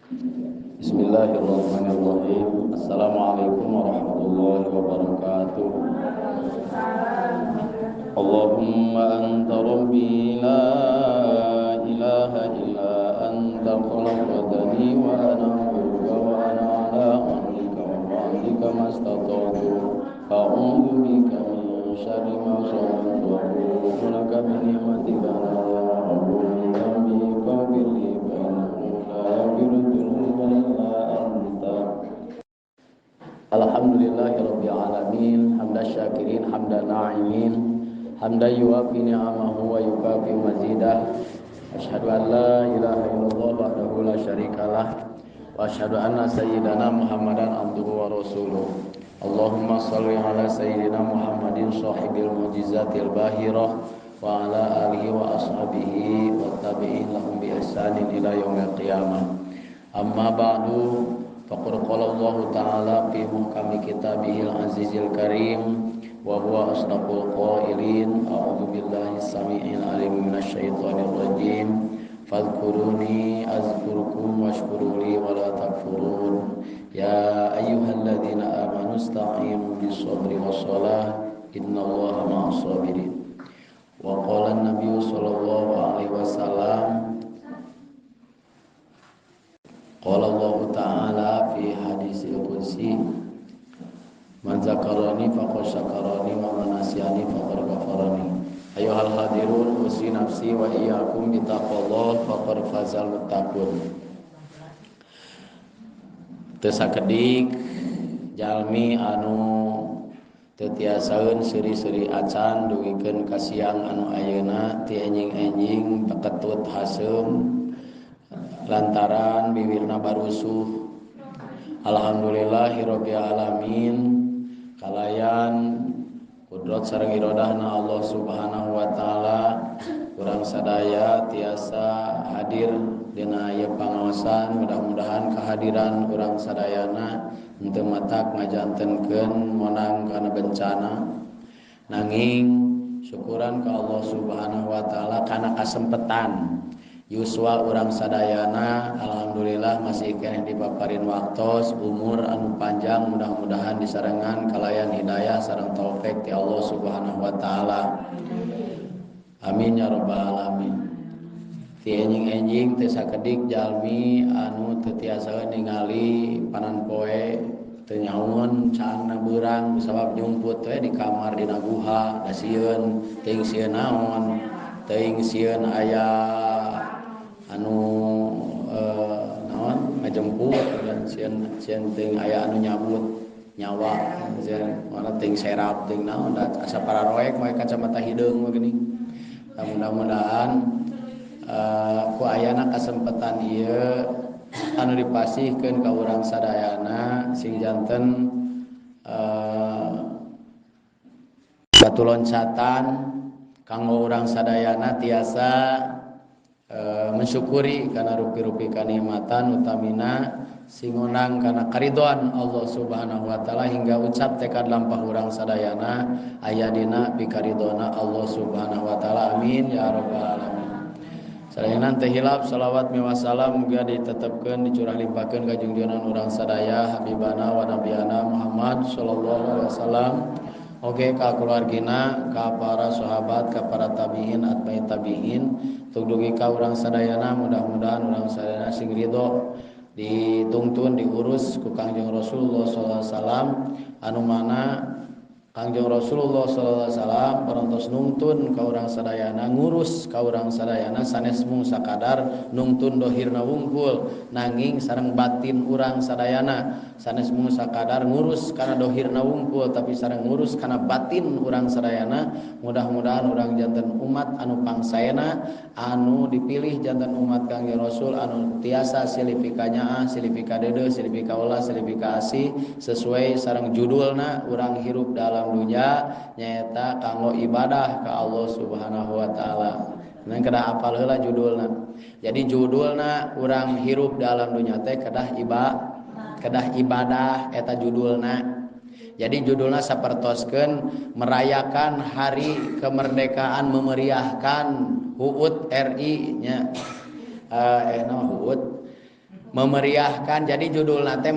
Bismillahirrahmanirrahim. Assalamualaikum warahmatullahi wabarakatuh. Allahumma anta rabbi la ilaha illa anta khalaqtani wa ana 'abduka wa ana 'ala 'ahdika wa wa'dika mastata'tu. A'udzu bika min syarri ma sana'tu wa abu'u laka bi ni'matika wa abu'u bi dhanbi faghfir li fa innahu la yaghfiru dzunuba illa anta. Alhamdulillahirabbil alamin, hamdan syakirin, hamdan na'imin, hamdan yuwafi ni'amahu wa yukafi mazidah. Asyhadu an la ilaha illallah wahdahu la syarikalah wa asyhadu anna sayyidana Muhammadan abduhu wa rasuluh. Allahumma shalli ala sayyidina Muhammadin sahibil mu'jizatil bahirah wa ala alihi wa ashabihi wa tabi'in lahum bi ihsanin ila yaumil qiyamah. Amma ba'du, faqad qala Allahu ta'ala fi muhkami kitabihil azizil karim wa huwa asdaqul qailin. A'udzu billahi samii'il alim minasyaitonir rajim. Fadhkuruni azkurkum washkuruli wa la takfurun. Ya ayyuhalladzina amanu ista'inu bis-sabri was-salah, innallaha ma'as sabirin. Wa qala an-nabiyyu sallallahu alaihi wasallam, qala Allahu ta'ala fi hadisil qudsi, man zakarani faqad syakarani wa man nasiyani faqad ghafarani. Ayyuhal hadirun, usi nafsi wa iyyakum bitaqwallah faqad fazal muttaqun. Teu sakedik jalmi anu teu tiasaeun seuri-seuri acan dugikeun ka siang anu ayeuna ti enjing-enjing teketut haseum lantaran bibirna barusuh. Alhamdulillahirabbil alamin, kalayan kudrat sareng iradahna Allah Subhanahu wa taala, urang sadaya tiasa hadir dina ieu pangaosan. Mudah-mudahan kehadiran urang sadayana henteu matak ngajantenkeun monang kana bencana, nanging syukuran ka Allah Subhanahu wa taala kana kasempetan yuswa urang sadayana. Alhamdulillah masih keneh dipaparin waktos umur anu panjang, mudah-mudahan disarengan kalayan hidayah sareng taufik ti Allah Subhanahu wa taala. Amin ya rabbal alamin. Ti enjing-enjing teu sakedik jalmi anu teu tiasa ningali panan poe, teu nyaun caangna beurang sabab nyumput we di kamar dina guha, da sieun teuing sieun naon, teuing sieun aya anu naon ngajemput dan sieun sieun teuing aya anu nyabut nyawa, sieun mana teuing serap teuing naon, da asa pararoek make kacamata hideung mah geuning. Mudah-mudahan ku ayana kasempatan ieu anu dipasihkeun ka urang sadayana sing janten batu loncatan kanggo urang sadayana tiasa mensyukuri kana rupi-rupi kanikmatan, utamina singonang kana karidhoan Allah Subhanahu wa taala hingga ucap tekad lampah urang sadayana aya dina pikaridhona Allah Subhanahu wa taala. Amin ya rabbal alamin. Sadayana teh hilap salawat miwa salam muga ditetepkeun dicurah limpahkeun ka junjungan urang sadaya habibana wa nabiyana Muhammad sallallahu alaihi wasallam. Oke, ka keluargina, ka para sahabat, ka para tabiin, atbai tabiin, tug dugi ka urang sadayana. Mudah-mudahan urang sadayana sing ridho ditungtun diurus ku Kangjeng Rasulullah sallallahu alaihi wasallam, anu mana Kangjeng Rasulullah sallallahu alaihi wasallam parantos nungtun ka urang sadayana, ngurus ka urang sadayana sanes mung sakadar nungtun dohirna wungkul, nanging sareng batin urang sadayana. Sanes mung sakadar ngurus kana dohirna wungkul, tapi sareng ngurus kana batin urang sadayana. Mudah-mudahan urang janten umat anu pangsaena, anu dipilih janten umat Kangjeng Rasul, anu tiasa silih pikanyaah, silih pikadeudeuh, silih pikaulah, silih pikaasih sesuai sareng judulna urang hirup dalam dunya, nyaeta kanggo ibadah ka Allah Subhanahu wa taala. Nah, kedah apal heula judulna. Jadi judulna urang hirup dalam dunya teh kedah kedah ibadah, eta judulna. Jadi judulna sapertoskeun merayakan hari kemerdekaan, memeriahkan HUT RI nya. Naon HUT? Memeriahkan, jadi judulna teh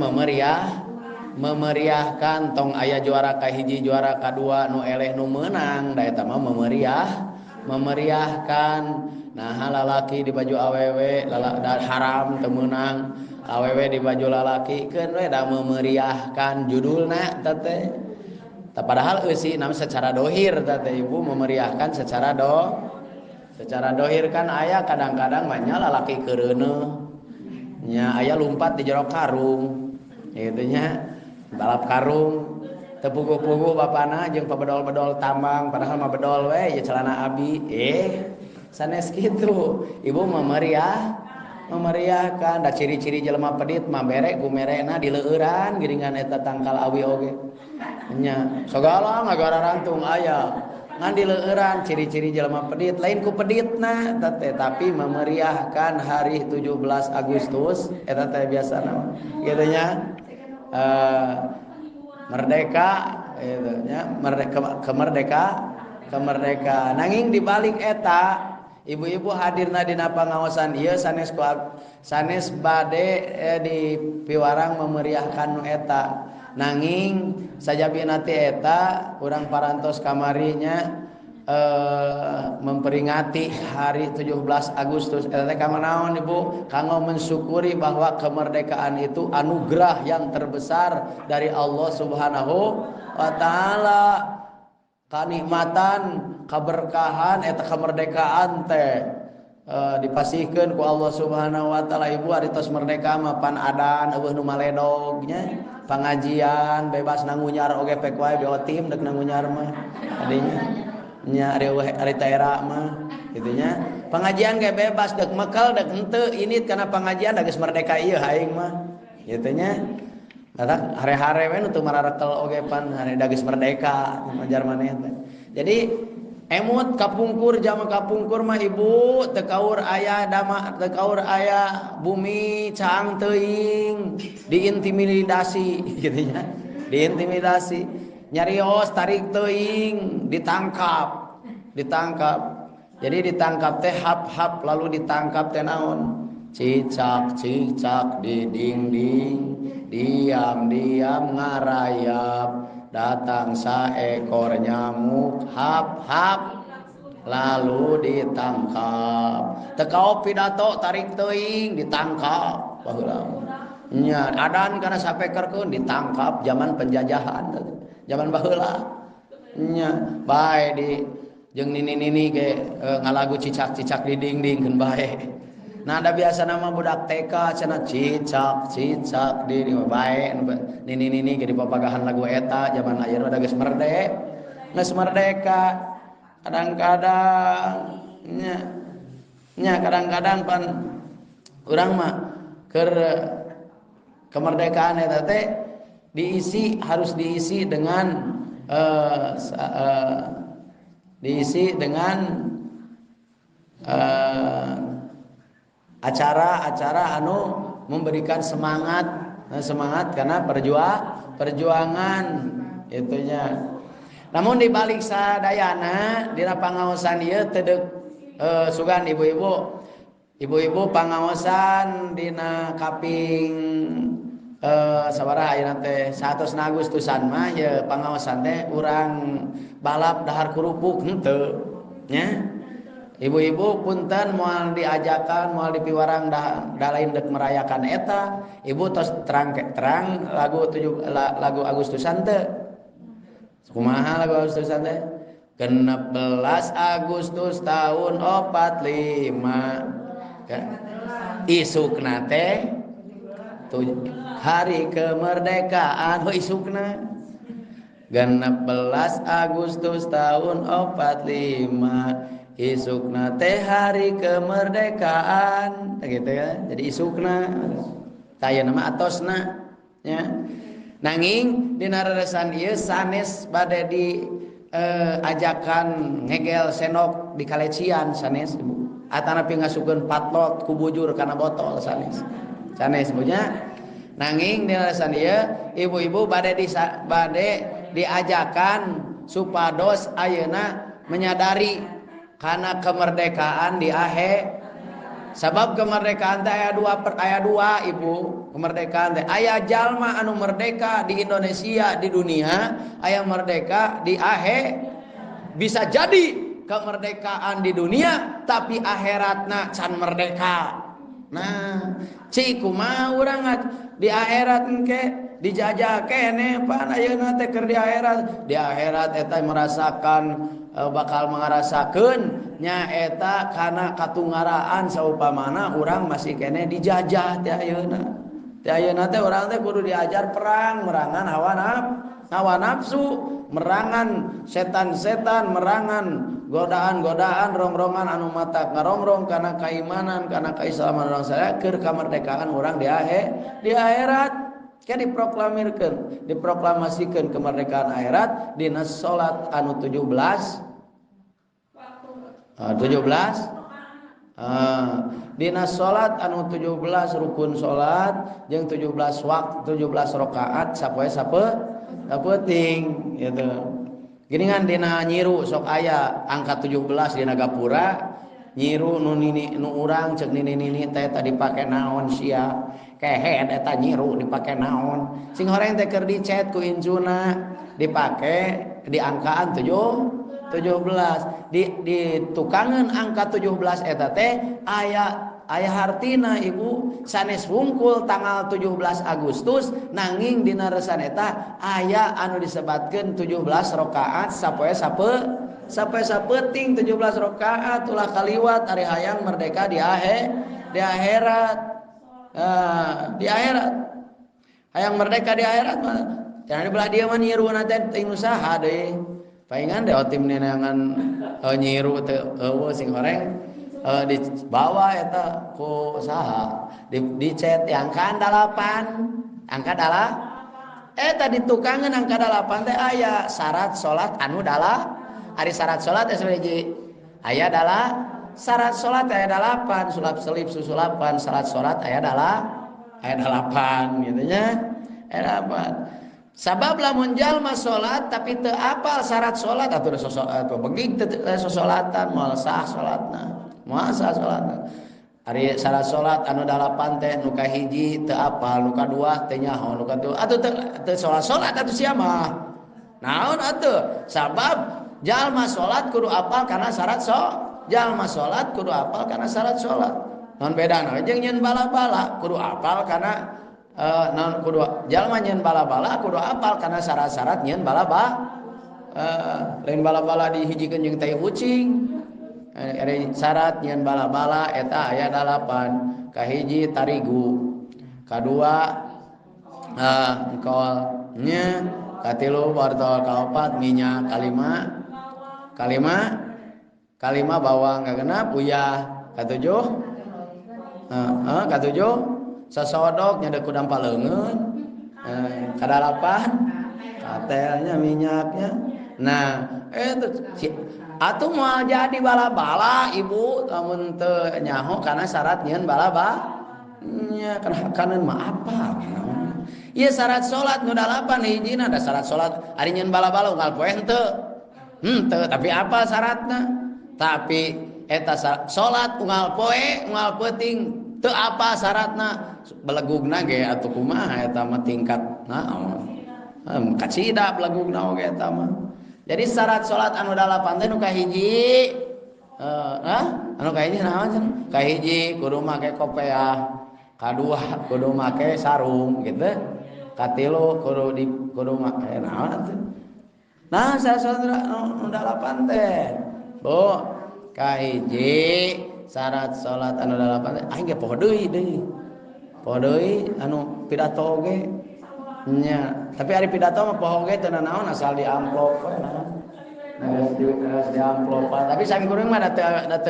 memeriahkan tong aya juara kahiji juara kadua nu eleh nu meunang da eta mah memeriahkan. Nah lalaki di baju awewe haram teu meunang, awewe di baju lalaki keun we da memeriahkan judulna eta teh. Padahal eusi nam secara dohir teh ibu memeriahkan secara dohir kan aya kadang-kadang mah nya lalaki keureuneuh nya aya lumpat di jero karung kitu nya balap karung teu puguh-puguh bapana jeung pabedol-bedol tambang padahal mah bedol we ieu celana abi sanes kitu ibu memeriahkan da ciri-ciri jelema pedit mah bere gumerena dileueuran geuningan eta tangkal awi oge nya sagala ngagararantung aya ngan dileueuran ciri-ciri jelema pedit lain ku peditna teh tapi memeriahkan hari 17 Agustus eta teh biasana kitu nya. Merdeka gitu nya, merdeka kemerdekaan. Nanging dibalik eta ibu-ibu hadirna dina pangaosan ieu sanes sanes bade di piwarang memeriahkan nu eta. Nanging sajabina ti eta urang parantos kamarinya memperingati hari 17 Agustus eta teh kanggo naon ibu? Kanggo mensyukuri bahwa kemerdekaan itu anugerah yang terbesar dari Allah Subhanahu wa taala. Kanikmatan, kaberkahan eta kemerdekaan teh dipasihkeun ku Allah Subhanahu wa taala. Ibu ari tos merdeka mah pan adan eueuh nu maledog nya, pangajian bebas nangunyar oge pek wae biotim dek nangunyar mah adinya nya ari ari taera mah kitu nya. Pengajian ge bebas dek mekel dek henteu ini kana pengajian da geus merdeka ieu aing mah kitu nya. Tatak hare-hare we nu teu mararekel oge pan hare da geus merdeka majar maneh teh. Jadi emut kapungkur jama kapungkur mah ibu teu kaur aya dama teu kaur aya bumi caang teuing diintimidasi kitu nya. Diintimidasi nyarios tarik teuing ditangkap. Jadi ditangkap teh hap-hap lalu ditangkap teh naon? Cicak-cicak di dinding, diam-diam ngarayap, datang seekor nyamuk, hap-hap lalu ditangkap. Teu pidato tarik teuing ditangkap baheula. Nya adan kana sapekerkeun ditangkap zaman penjajahan, zaman baheula. Nya bae di jeung nini-nini ge ngalagu cicak-cicak di dinding keun bae. Nah ada biasa nama budak TK cenah cicak-cicak di bae nini-nini ge dipapagahan lagu eta zaman ayeuna da geus merdeka. Geus merdeka. Kadang-kadang nya kadang-kadang pan urang mah keur kemerdekaan eta teh diisi harus diisi dengan acara-acara anu memberikan semangat, semangat karena perjuangan itunya. Namun di balik sadayana dina pangaosan ieu teu deuk sugan ibu-ibu. Ibu-ibu pangaosan dina kaping sabaraha ayeuna teh 100 Agustusan mah ye pangaosan teh urang balap dahar kerupuk henteu nya. Ibu-ibu punten moal diajakan moal dipiwarang da lain dek merayakan eta. Ibu tos terang lagu lagu Agustusan teu. Kumaha lagu Agustusan teh? 16 Agustus tahun 45. Isukna teh hari kemerdekaan, oh isukna. 16 Agustus tahun 45 isukna teh hari kemerdekaan, gitu ya. Jadi isukna taya nama atosna nya. Nanging dina reresan ieu sanes bade di ajakan ngegel senok di kalecian sanes ibu. Atanapi ngasukeun patlot ku bujur kana botol sanes. Sanes punya. Nanging dina reresan ieu ibu-ibu bade diajakan supados ayeuna menyadari karena kemerdekaan di Sabab kemerdekaan teh aya dua per aya dua ibu kemerdekaan teh aya jalma anu merdeka di Indonesia di dunia aya merdeka di akhir bisa jadi kemerdekaan di dunia tapi akhiratna can merdeka. Nah cik kumaha urang di akhirat engke dijajah keneh pan ayeuna teh keur di akhirat eta merasakan bakal ngarasakeun nyaeta kana katungaraan saupamana urang masih keneh dijajah teh ayeuna. Teh ayeuna teh urang teh kudu diajar perang merangan hawa nafsu, merangan setan-setan, merangan godaan-godaan rongrongan anu mata ngarongrong kana kaimanan kana keislaman urang sadaya keur kamerdekaan urang di akhirat. Ka diproklamirkeun, diproklamasikeun kemerdekaan akhirat dina salat anu 17 dina salat anu 17 rukun salat jeung 17 waktu 17 rakaat sapoe sapeuting gitu. Geuningan dina nyiru sok aya angka 17 dina gapura nyiru nu nini nu urang ceuk nini-nini teh tadi pake naon sia kehed eta nyiru dipake naon sing horeng teh keur dicet ku incuna dipake di angkaan 17 di tukangan angka 17 eta teh aya hartina ibu sanes wungkul tanggal 17 Agustus nanging dina resan eta aya anu disebatkeun 17 rakaat sapoe sapoe sapeuting 17 rakaat ulah kaliwat ari hayang merdeka di akhirat. Di akhirat hayang merdeka di akhirat mah jangan di belah dieu mah nyiruna teh teuing usaha deui paingan deh otim neangan nyiru teu eueuh sing horeng dibawa eta ku saha dicet angka 8 angka eta ditukangeun angka 8 teh aya syarat salat anu dala ari syarat salat teh hiji aya dala syarat salat aya 8 sulap selip susulapan syarat salat aya 8 gitu nya aya 8. Sabab lamun jalma salat tapi teu apal syarat salat atuh atuh begig teu sasolatan moal sah salatna. Moal sah salatna. Ari syarat salat anu 8 teh nu kahiji teu apal, nu kadua teu nyaho, nu katilu atuh teu salat-salat atuh sia mah. Naon atuh? Sabab jalma salat kudu apal kana syarat jalma salat kudu apal kana syarat salat. Naon bedana jeung nyeun bala-bala kudu apal kana naon kudu jalma nyeun bala-bala kudu apal kana syarat-syarat nyeun bala-bala. Lain bala-bala dihijikeun jeung tai ucing. Ada syarat nyeun bala-bala eta aya 8. Kahiji tarigu, kadua engkol nya, katilu wortel, kaopat minyak, kalima bawang, kagenep uyah, katujuh katujuh sasodok nya deuk kudang paleungeun, kadalapan katelnya minyaknya. Nah, itu atuh moal jadi bala-bala ibu lamun teu nyaho kana syarat nyeun bala-bala nya kana hakaneun mah apa. Ieu syarat salat nu 8 hijina da syarat salat ari nyeun bala-bala unggal poe henteu. Henteu tapi apa syaratna? Tapi eta salat unggal poe unggal peuting teu apa syaratna belegugna ge atuh kumaha eta mah tingkat naon. Kacida belegugna oge eta mah. Jadi syarat salat anu 8 teh nu kahiji anu kahiji naon cenah? Kahiji kudu make kopeah, kadua kudu make sarung gitu. Katilu kudu make naon atuh? Nah, syarat salat anu 8 teh. Bu, kahiji syarat salat anu 8 teh aing ge poho deui deui. Poho deui anu pidato oge. Nya, tapi ari pidato mah poho ge teu nanaon asal di amplop we naon. Nah, di amplopan. Tapi sami kuring mah da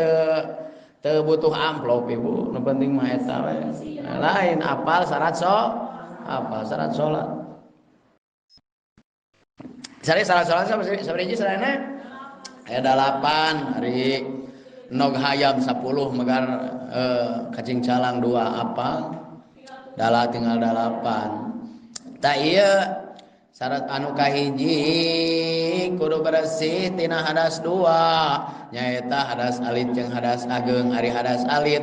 teu butuh amplop ibu, nu penting mah eta we. Nah, lain apal syarat apal syarat salat. Sari syarat salat sabaraha sarana? Aya 8 ari nog hayam 10 megar kacing calang 2 apal. Dala tinggal 8. Tak iya syarat anu kahiji kudu bersih tina hadas 2 nyaeta hadas alit jeung hadas ageng. Ari hadas alit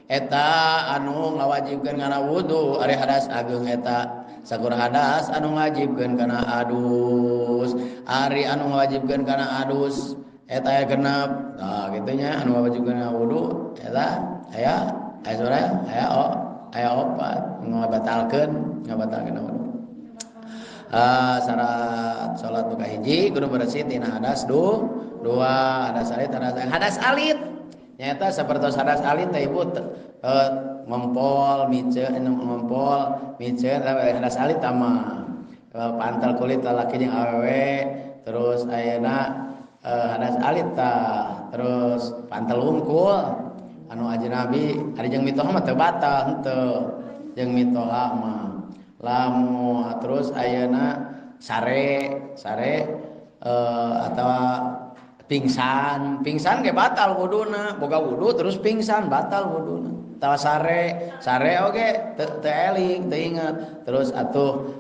Eta anu ngawajibkeun kana wudu ari hadas ageung eta sakur hadas anu ngawajibkeun kana adus ari anu ngawajibkeun kana adus eta aya genep nah kitu nya anu ngawajibkeun kana wudu eta aya aya sore aya o aya opat ngabatalkeun wudu. Syarat salat nu kahiji kudu bersih tina hadas dua hadas alit hadas alit nyata sapertos hadas alit teh ibu ngompol miceun hadas alit tama pantal kulit lalaki jeung awewe terus ayeuna hadas alit tah terus pantal wungkul anu ajnabi ari jeung mitoha mah teu batal henteu jeung mitoha mah lamu terus ayeuna sare atawa pingsan ge batal wuduna boga wudu terus pingsan batal wuduna atawa sare oge teu eling teu inget terus atuh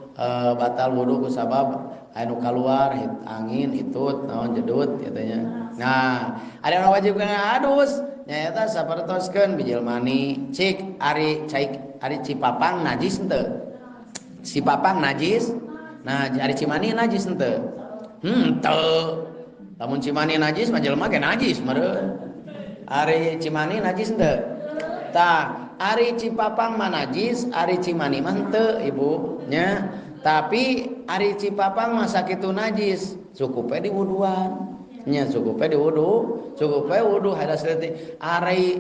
batal wudu ku sabab anu kaluar angin hitut naon jedut kitu nya. Nah ada anu wajib kana adus nyaeta sapertoskeun bijil mani cik ari cai ari cipapang najis henteu si papang najis nah ari cimani najis henteu henteu lamun cimani najis mah jelema ge najis meureun ari cimani najis henteu tah ari cipapang mah najis ari cimani mah henteu ibu nya tapi ari cipapang mah sakitu najis cukup we diwuduan nya cukup we diwudu cukup we wudu hadas leutik ari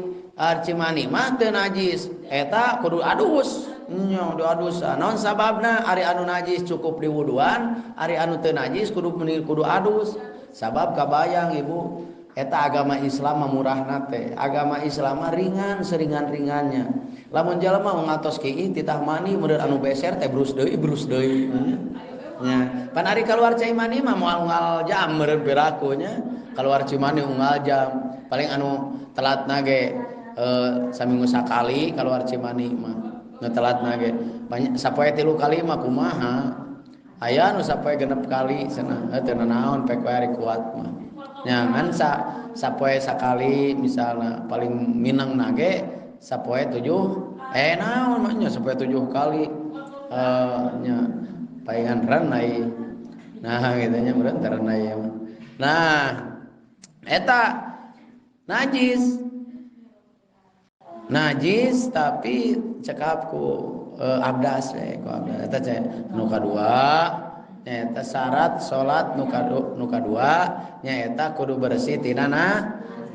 cimani mah teu najis eta kudu adus nya kudu adus naon sababna ari anu najis cukup diwuduan ari anu teu najis kudu adus sabab kabayang ibu eta agama Islam mah murahna teh agama Islam mah ringan seringan-ringannya lamun jalma ngatos kiih titah mani meureun anu beser teh brus deui nya pan ari kaluar cai mani mah moal unggal jam meureun piraku nya kaluar cimani unggal jam paling anu telatna ge saminggu sakali kaluar cimani mah nu telatna ge banyak sapoe 3 kali mah kumaha aya nu sapoe 6 kali cenah teu nanaon pek we ari kuat mah nya ngan sapoe sakali misalna paling minang nage sapoe 7 naon mah nya sapoe 7 kali nya palingan renai nah kitu nya meureun teu renai mah nah eta najis tapi cekap ku abdas we ku abdas eta cek nu kadua nyaeta syarat salat nu kadua nyaeta kudu bersih tina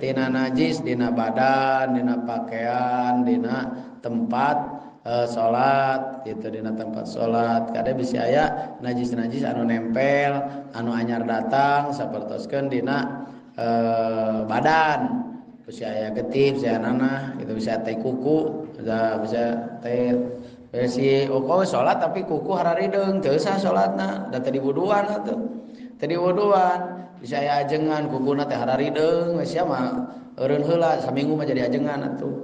najis dina badan dina pakaian dina tempat salat gitu dina tempat salat kade bisi aya najis-najis anu nempel anu anyar datang sapertoskeun dina badan bisa aya getih bisa nanah gitu bisa teh kuku bisa teh si oh salat tapi kuku hararideung teu sah salatna da teu diwuduan atuh teu diwuduan bisa aya ajengan kukuna teh hararideung we sia mah eureun heula saminggu mah jadi ajengan atuh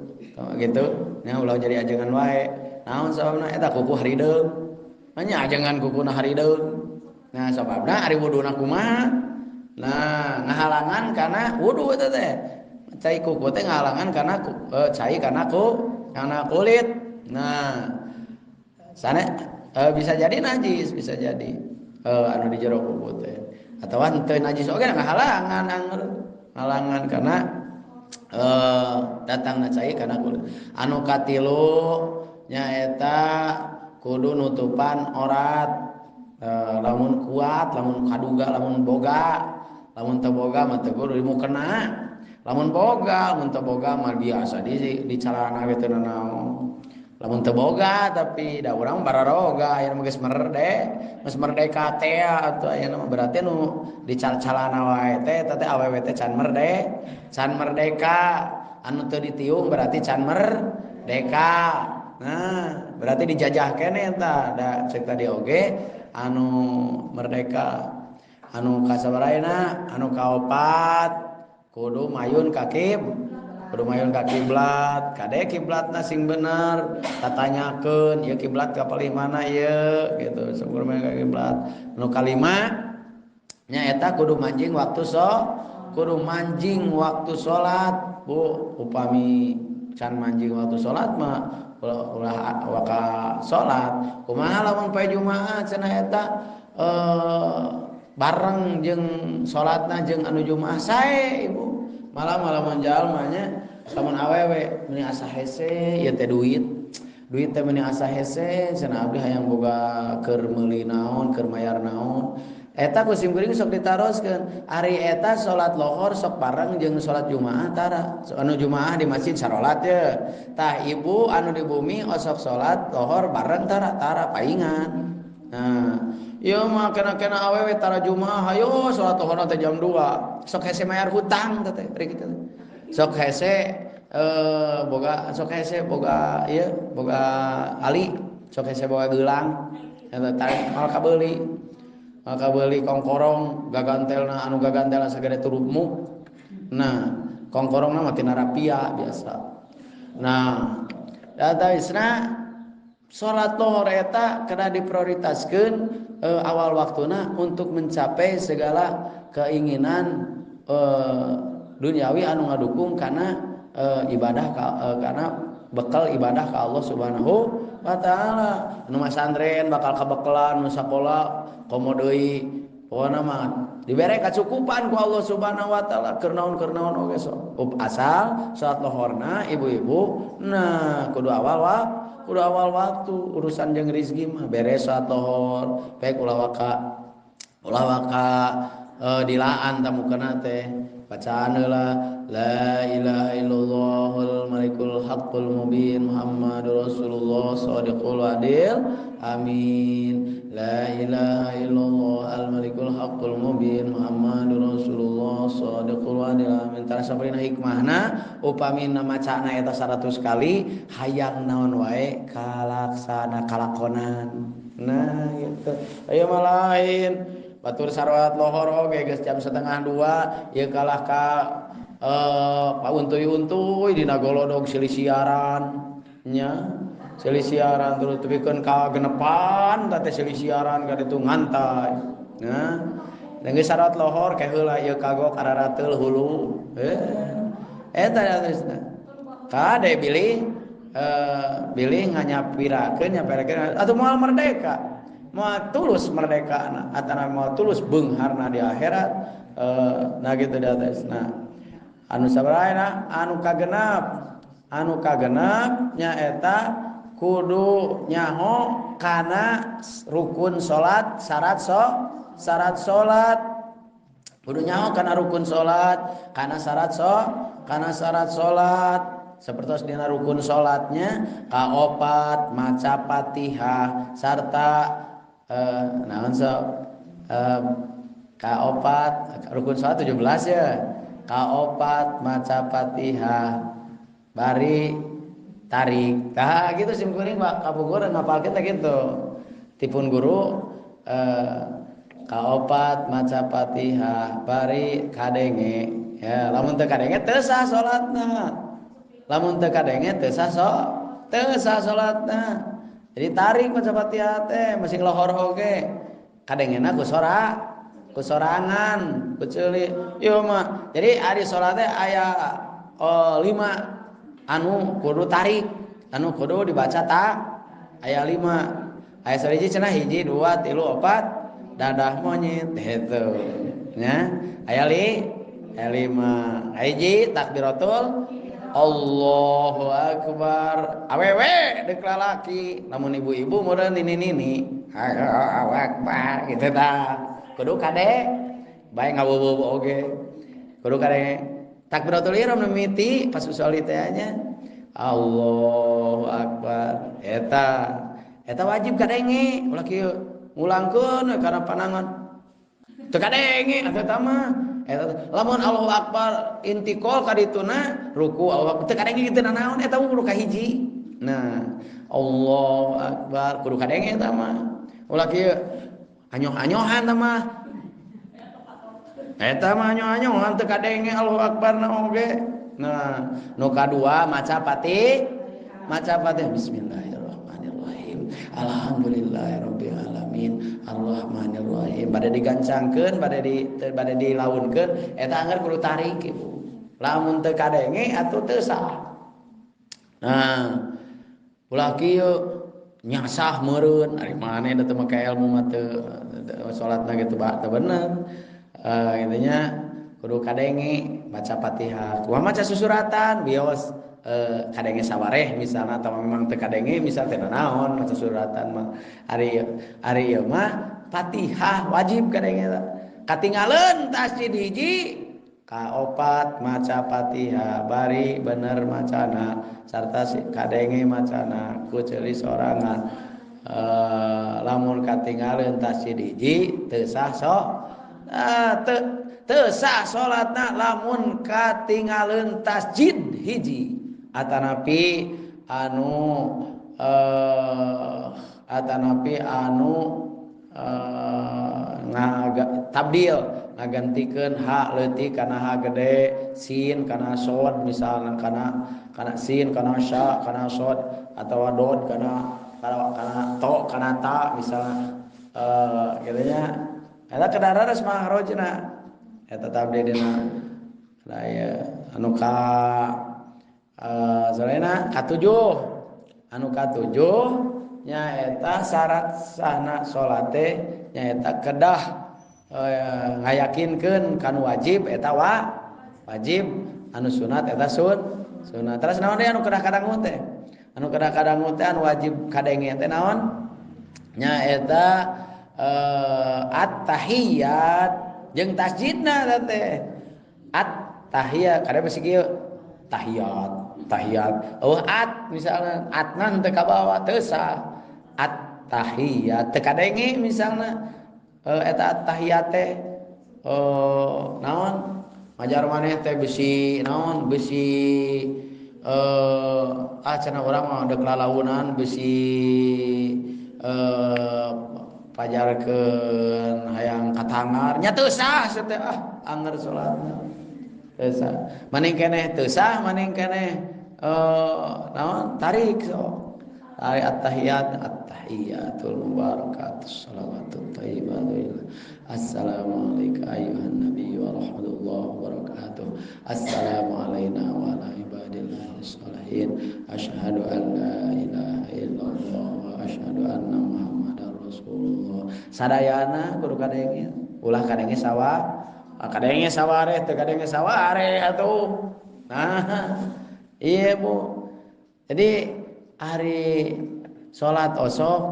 gitu nya ulah jadi ajengan wae naon sababna eta kuku harideung nya ajengan kukuna harideung nah sababna ari wuduna kumaha nah ngahalangan kana wudu eta teh cai kuku teh ngahalangan kana cai kana kana kulit nah sana bisa jadi najis bisa jadi anu di jero kuku teh atawa henteu najis oge ngahalangan angeur halangan kana datangna cai kana kulit anu katilu nyaeta kudu nutupan orat lamun kuat lamun kaduga lamun boga lamun teu boga mah teu kudu dimukena lamun boga lamun teu boga mah biasa di calana we teu nanaon lamun teu boga tapi da urang bararoga aya mah geus merdeka teh atuh aya mah berarti nu dical-calana wae teh eta teh awewe teh can merdeka anu teu ditiung berarti can merdeka nah berarti dijajah keneh eta da ceuk tadi oge anu merdeka anu kasabaraena anu kaopat kudu mayun ka kiblat kade kiblatna sing bener tatanyakeun ieu kiblat ka palih mana ieu gitu syukur mayun ka kiblat nu kalima nya eta kudu manjing waktu salat bu upami Can manjing waktu salat mah ulah waka salat. Kumaha lamun poe Jumaah cenah eta bareng jeung salatna jeung anu Jumaah sae ibu. Malah lamun jalma nya lamun awewe meuni asa hese ieu teh duit. Duit teh meuni asa hese cenah abdi hayang boga keur meuli naon, keur mayar naon. Eta ku sim kuring sok ditaroskeun. Ari eta salat lohor sok bareng jeung salat Jumaah tara. Anu Jumaah di masjid sarolat ye. Tah ibu anu di bumi osok salat lohor bareng tara tara paingan. Nah, ieu mah kena-kena awewe tara Jumaah hayo salat lohor teh jam 2. Sok hese mayar hutang teh rek kitu. Sok hese boga sok hese boga ieu boga ali, sok hese boga geulang eta tarik mal kabeuli. Maka beli kongkorong gagantelna anu gagantelna sagede turupmu. Nah, kongkorongna mah tina rapia biasa. Nah, data isna salat lohor eta kena diprioritaskeun awal waktuna untuk mencapai segala keinginan duniawi anu ngadukung kana ibadah karena bekal ibadah ka Allah Subhanahu wa taala. Anu masantren bakal kabekelan nu sakola komo deui pokona mah dibere kacukupan ku Allah Subhanahu wa taala keur naon oge sok. Asal salat lohorna ibu-ibu nah kudu awal waktu urusan jeung rezeki mah beres salat lohor pek ulah waka dilaan tamukana teh bacaan heula la ilaha illallahul malikul haqqul mubin Muhammadur Rasulullah shadiqul adil amin la ilaha illallah al malikul haqqul mubin Muhammadur Rasulullah shadiqul adil amin. Tara sabarina hikmahna upami macana eta 100 kali hayang naon wae kalaksana kalakonan. Nah gitu. Ayo malain batur sarolat lohor oge geus jam 1:30 ieu kalah ka pauntuy-untuy dina golodog silih siaran nya silih siaran terus tepikeun ka genepan teh silih siaran ka ditu ngantai. Nah geus sarolat lohor ke heula ieu kagok ararateul hulu eta terusna kade bilih bilih nganyapirakeun nyapirakeun atuh moal merdeka moal tulus merdekana atana moal tulus beungharna di akhirat nah gitu di atas. Nah anu sabaraha anu kagenap nyaeta kudu nyaho kana rukun salat syarat syarat salat kudu nyaho kana rukun salat kana syarat kana syarat salat seperti dina rukun salatnya kaopat maca Fatihah sarta naon sok kaopat rukun salat 17 ya kaopat maca Fatihah bari tarik. Tah gitu sim kuring Pak kapungkur ngapalkeun teh kitu. Tipun guru kaopat maca Fatihah bari kadenge. Ya lamun teu kadenge teu sah salatna. Lamun teu kadenge teu sah teu sah salatna. Jadi tarik maca Fatihah teh masih lohor oge. Kadengena ku sora ku sorangan, ku ceuli. Ieu mah. Jadi ari salat teh aya 5 anu kudu tarik, anu kudu dibaca tak aya 5. Aya sariji cenah 1 2 3 4 dadah monyet gitu. Nya, aya 5. Hiji takbiratul Allahu akbar. Awewe deuk lalaki, lamun ibu-ibu meureun nini-nini. Allahu akbar gitu tah. Kudu kade bae ngawuwu oge. Kudu kade takbiratul ihram mimiti pas usolli teh nya. Allahu akbar. Eta eta wajib kadenge ulah kieu ngulangkeun kana panangan. Teu kadenge eta mah. Eta lamun Allahu akbar intikal ka dituna ruku Allahu akbar teu kadenge kitu nanaon eta kudu kahiji. Nah, Allahu akbar kudu kadenge eta mah. Ulah kieu anyoh-anyohan eta mah. Eta mah anyoh-anyohan teu kadenge Allahu akbar na oge. Nah, nu kadua maca Fatihah, maca Fatihah bismillahirrahmanirrahim. Alhamdulillahirabbil alamin. Arrahmanirrahim. Bade digancangkeun, bade dilaunkeun eta anggar kudu tarik ibu. Lamun teu kadenge atuh teu sah. Nah, ulah kieu nyasah meureun ari maneh da teu make ilmu mah teu salatna ge teu bener. Kitu nya kudu kadenge maca Fatihah. Kumaha maca susuratan bios kadenge sawareh misalna atawa memang teu kadenge misal teh naon maca suratan mah. Ari ari ieu mah Fatihah wajib kadenge eta. Katingaleun tasjid hiji kaopat maca Fatihah bari bener macana sarta kadenge macana ku ceuli sorangan. Lamun katingaleun tasjid hiji teu sah sok teu sah salatna lamun katingaleun tasjid hiji atanapi anu tabdil ngagantikeun ha leutik kana ha gede, sin kana sod misalna kana sin kana sya kana sod atawa dod kana to kana ta misalna kitu nya eta kedararas mahrojna eta tabdil dina aya anu ka sarena katujuh anu katujuh nyaeta syarat sahna salat teh nyaeta kedah ngayakinkeun kanu wajib eta wajib anu sunat eta sunat. Terus naon deui anu kedah kadangu teh? Anu kedah kadangu teh anu wajib kadenge teh naon? Nyaeta at-tahiyat jeung tasjidna teh. At-tahiyat kada bisi kieu tahiyat tahiyat eueuh at misalna atna teu kabawa teu sah. At-tahiyat teu kadenge misalna eta at-tahiyat teh naon majar maneh teh bisi naon bisi cenah urang mah deuk lalaunan bisi pajarkeun hayang katangar nya teu sah teh anger salatna teu sah maning keneh teu sah maning keneh naon tarik sok tarik at-tahiyat at-tahiyatul mubarakatus shalawatut thayyibatu. Assalamualaikum ayuhan nabi wa rahmatullahi wa barakatuh. Assalamu alayna wa ala ibadillahi sholihin. Asyhadu an la ilaha illallah wa asyhadu anna muhammadar rasulullah. Sadayana kudu kadenge, ulah kadenge sawah, kadenge sawareh teu kadenge sawareh atuh. Nah, iya Bu. Jadi hari salat osok,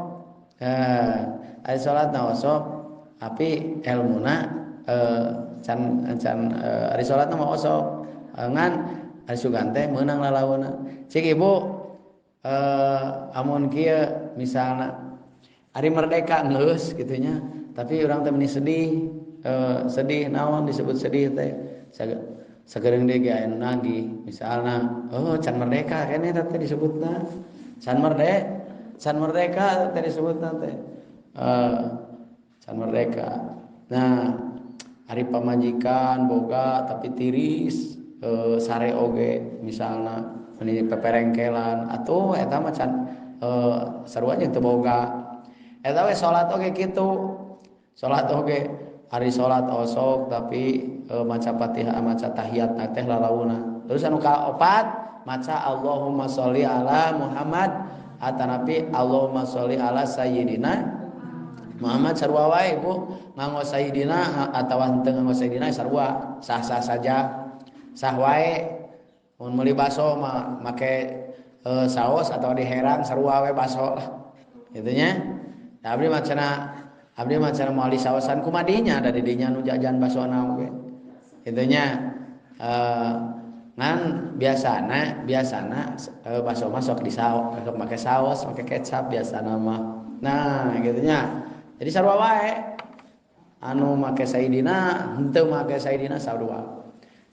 hari salat na osok, tapi elmuna can hari salat na mah osok, ngan hari sugan teh meunang lalauna. Cik Ibu, amun kieu misalna hari merdeka geus kitu nya, tapi urang teh meni sedih, sedih naon disebut sedih teh. Sagereung deui ge aya nu nagih misalna, oh can merdeka keneh eta teh disebutna. Can merdeka teh disebutna teh. Can merdeka. Nah, ari pamajikan boga tapi tiris sare oge misalna meni peperengkelan atuh eta mah can sarua jeung teu boga. Eta we salat oge kitu. Salat oge ari salat osok tapi maca Fatihah maca tahiyat teh lalauna. Terus anu kaopat maca Allahumma sholli ala Muhammad atanapi Allahumma sholli ala sayyidina Muhammad sarua wae Bu nganggo sayyidina atawa henteu nganggo sayyidina sarua sah-sah saja sah wae. Mun meuli baso mah make saos atawa diherang sarua we baso lah kitu nya. Da abdi mah cenah abdi mah cenah moal disaosan kumadinya da di dinya nu jajan basona oge kitu nya. Ngan biasana baso mah sok disaos sok make saos make kecap biasana mah. Nah kitu nya. Jadi sarua wae anu make sayidina henteu make sayidina sarua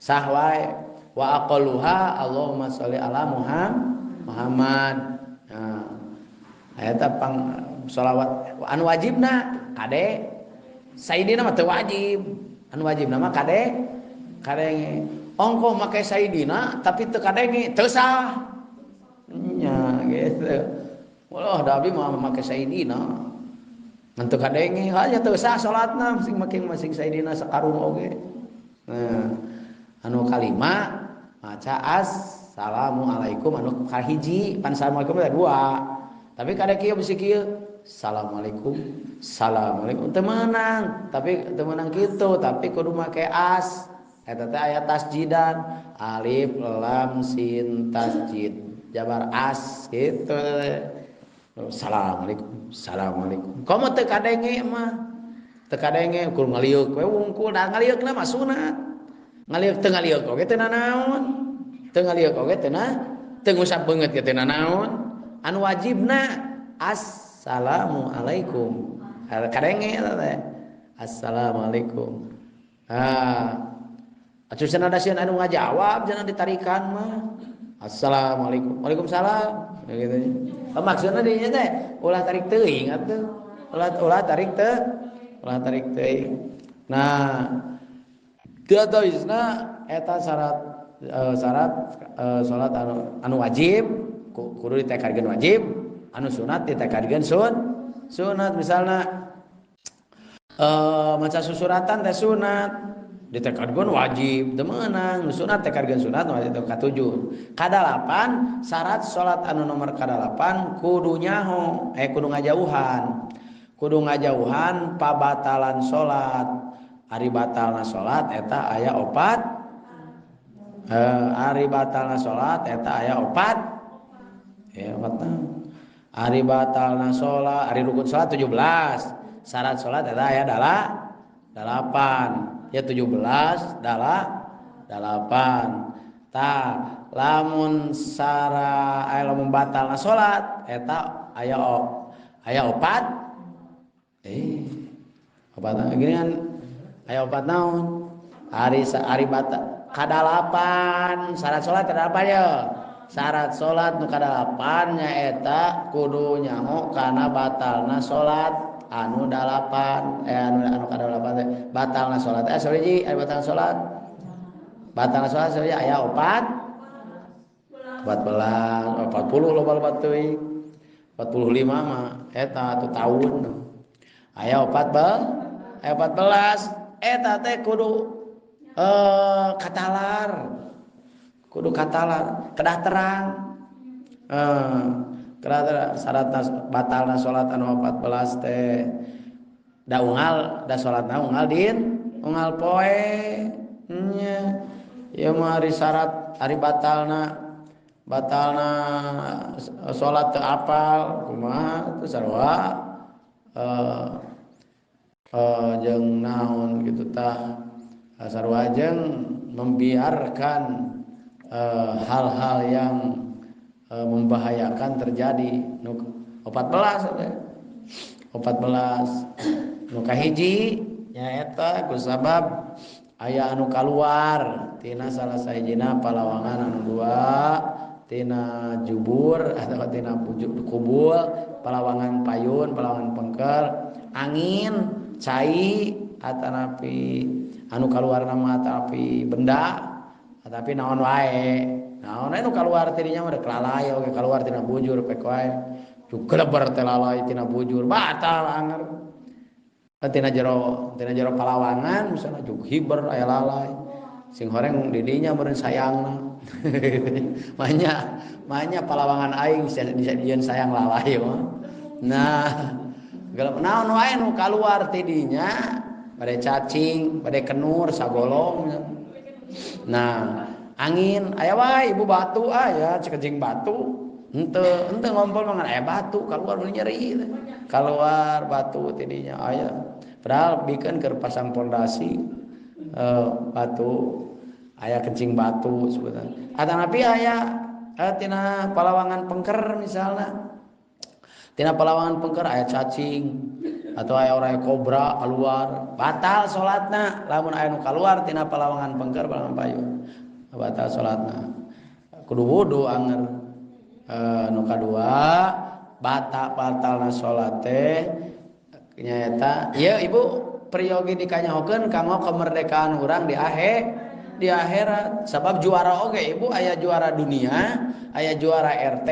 sah wae. Wa aqalluha Allahumma sholli ala Muhammad. Nah eta pang sholawat anu wajibna kade sayidina mah teu wajib, anu wajibna mah kade kadenge. Ongkoh make sayidina tapi teu kadenge teu sah nya gitu. Walah da abdi mah make sayidina ngan teu kadenge hanya teu sah salatna masing make masing sayidina sakarung oge. Nah anu kalima maca Assalamualaikum anu kahiji pan assalamualaikum teh dua. Tapi kada kieu bisi kieu assalamualaikum assalamualaikum teu meunang, tapi teu meunang kitu, tapi kudu make as. Eta teh aya tasjidan alif lam sin tasjid jabar as gitu. Assalamualaikum assalamualaikum. Komo teu kadenge mah. Teu kadenge ukur ngaliuk we wungkul da ngaliukna mah sunat. Ngaliuk teu ngaliuk oge teu nanaon. Teu ngaliuk oge teu na teu ngusap beungeut ge teu nanaon. Anu wajibna assalamualaikum. Kadenge eta teh. Assalamualaikum. Ah. Atuh cenah da sieun anu ngajawab cenah ditarikan mah. Assalamualaikum. Waalaikumsalam. Gitu. Maksudna dinya teh ulah tarik teuing atuh. Ulah tarik teu. Ulah tarik teuing. Nah, diatawisna eta syarat syarat salat anu wajib kudu ditekadkeun wajib, anu sunat ditekadkeun sunat misalna maca susuratan teh sunat ditekadkeun wajib teu meunang, nu sunat tekadkeun sunat wajib katujuh. Kadalapan syarat salat anu nomor kadalapan kudu nyaho kudu ngajauhan. Kudu ngajauhan pabatalan salat. Ari batalna salat eta aya opat. Ari batalna salat eta aya opat. Ya opat. Ari batalna salat, ari rukun salat 17. Syarat salat eta aya 8. Ya 17 8. Tah lamun sara aya lamun batalna salat eta aya aya opat. Opat gini kan aya opat naon? Ari batal kadalapan syarat salat kadalapan ya. Syarat salat nu kadalapan nyaeta kudu nyaho kana batalna salat anu dalapan anu kadalapan teh batalna salat sahiji aya batalna salat. Batalna salat sahiji aya opat 14 40 loba-loba teuing 45 mah eta atuh taun aya 14 aya 14 eta teh kudu katalar kudu katalar kedah terang kedah terang syaratna batalna salat anu 14 teh da unggal da salatna unggal din unggal poe nya ieu mah ari syarat ari batalna salat teu apal kumaha teu sarua jeung naon kitu tah sarua jeung membiarkan hal-hal yang membahayakan terjadi. Nu 14 14 nu kahiji nyaeta kusabab aya anu kaluar tina salah sahijina palawangan anu dua tina jubur atau tina kubul palawangan payun palawangan pengker angin cai atanapi anu kaluar nama atanapi benda tapi naon wae naon anu kaluar tidinya mah kelalai oge kaluar tina bujur pek wae geleber teh lalai tina bujur batal anger tina jero palawangan misalna jug hiber aya lalai sing horeng didinya meureun sayangna manya palawangan aing dijieun sayang lalai mah. Nah gelap naon wae nu kaluar tidinya bade cacing bade kenur sagolong. Nah angin aya wae ibu batu aya cekejing batu henteu ngompol mangan aya batu kaluar meuli nyeri kaluar batu tidinya aya padahal bikeun keur pasang pondasi batu aya kencing batu sebutan atanapi aya tina palawangan pengker misalna tina palawangan pengker aya cacing atau aya orang kobra keluar batal salatna lamun aya nu kaluar tina palawangan pengker palawangan payun batal salatna kudu wudu anger. Nu kadua batalna salat teh nyaeta ieu ibu priyogi dikanyahokeun kanggo kemerdekaan urang di akhirat sabab juara oge ibu aya juara dunia aya juara RT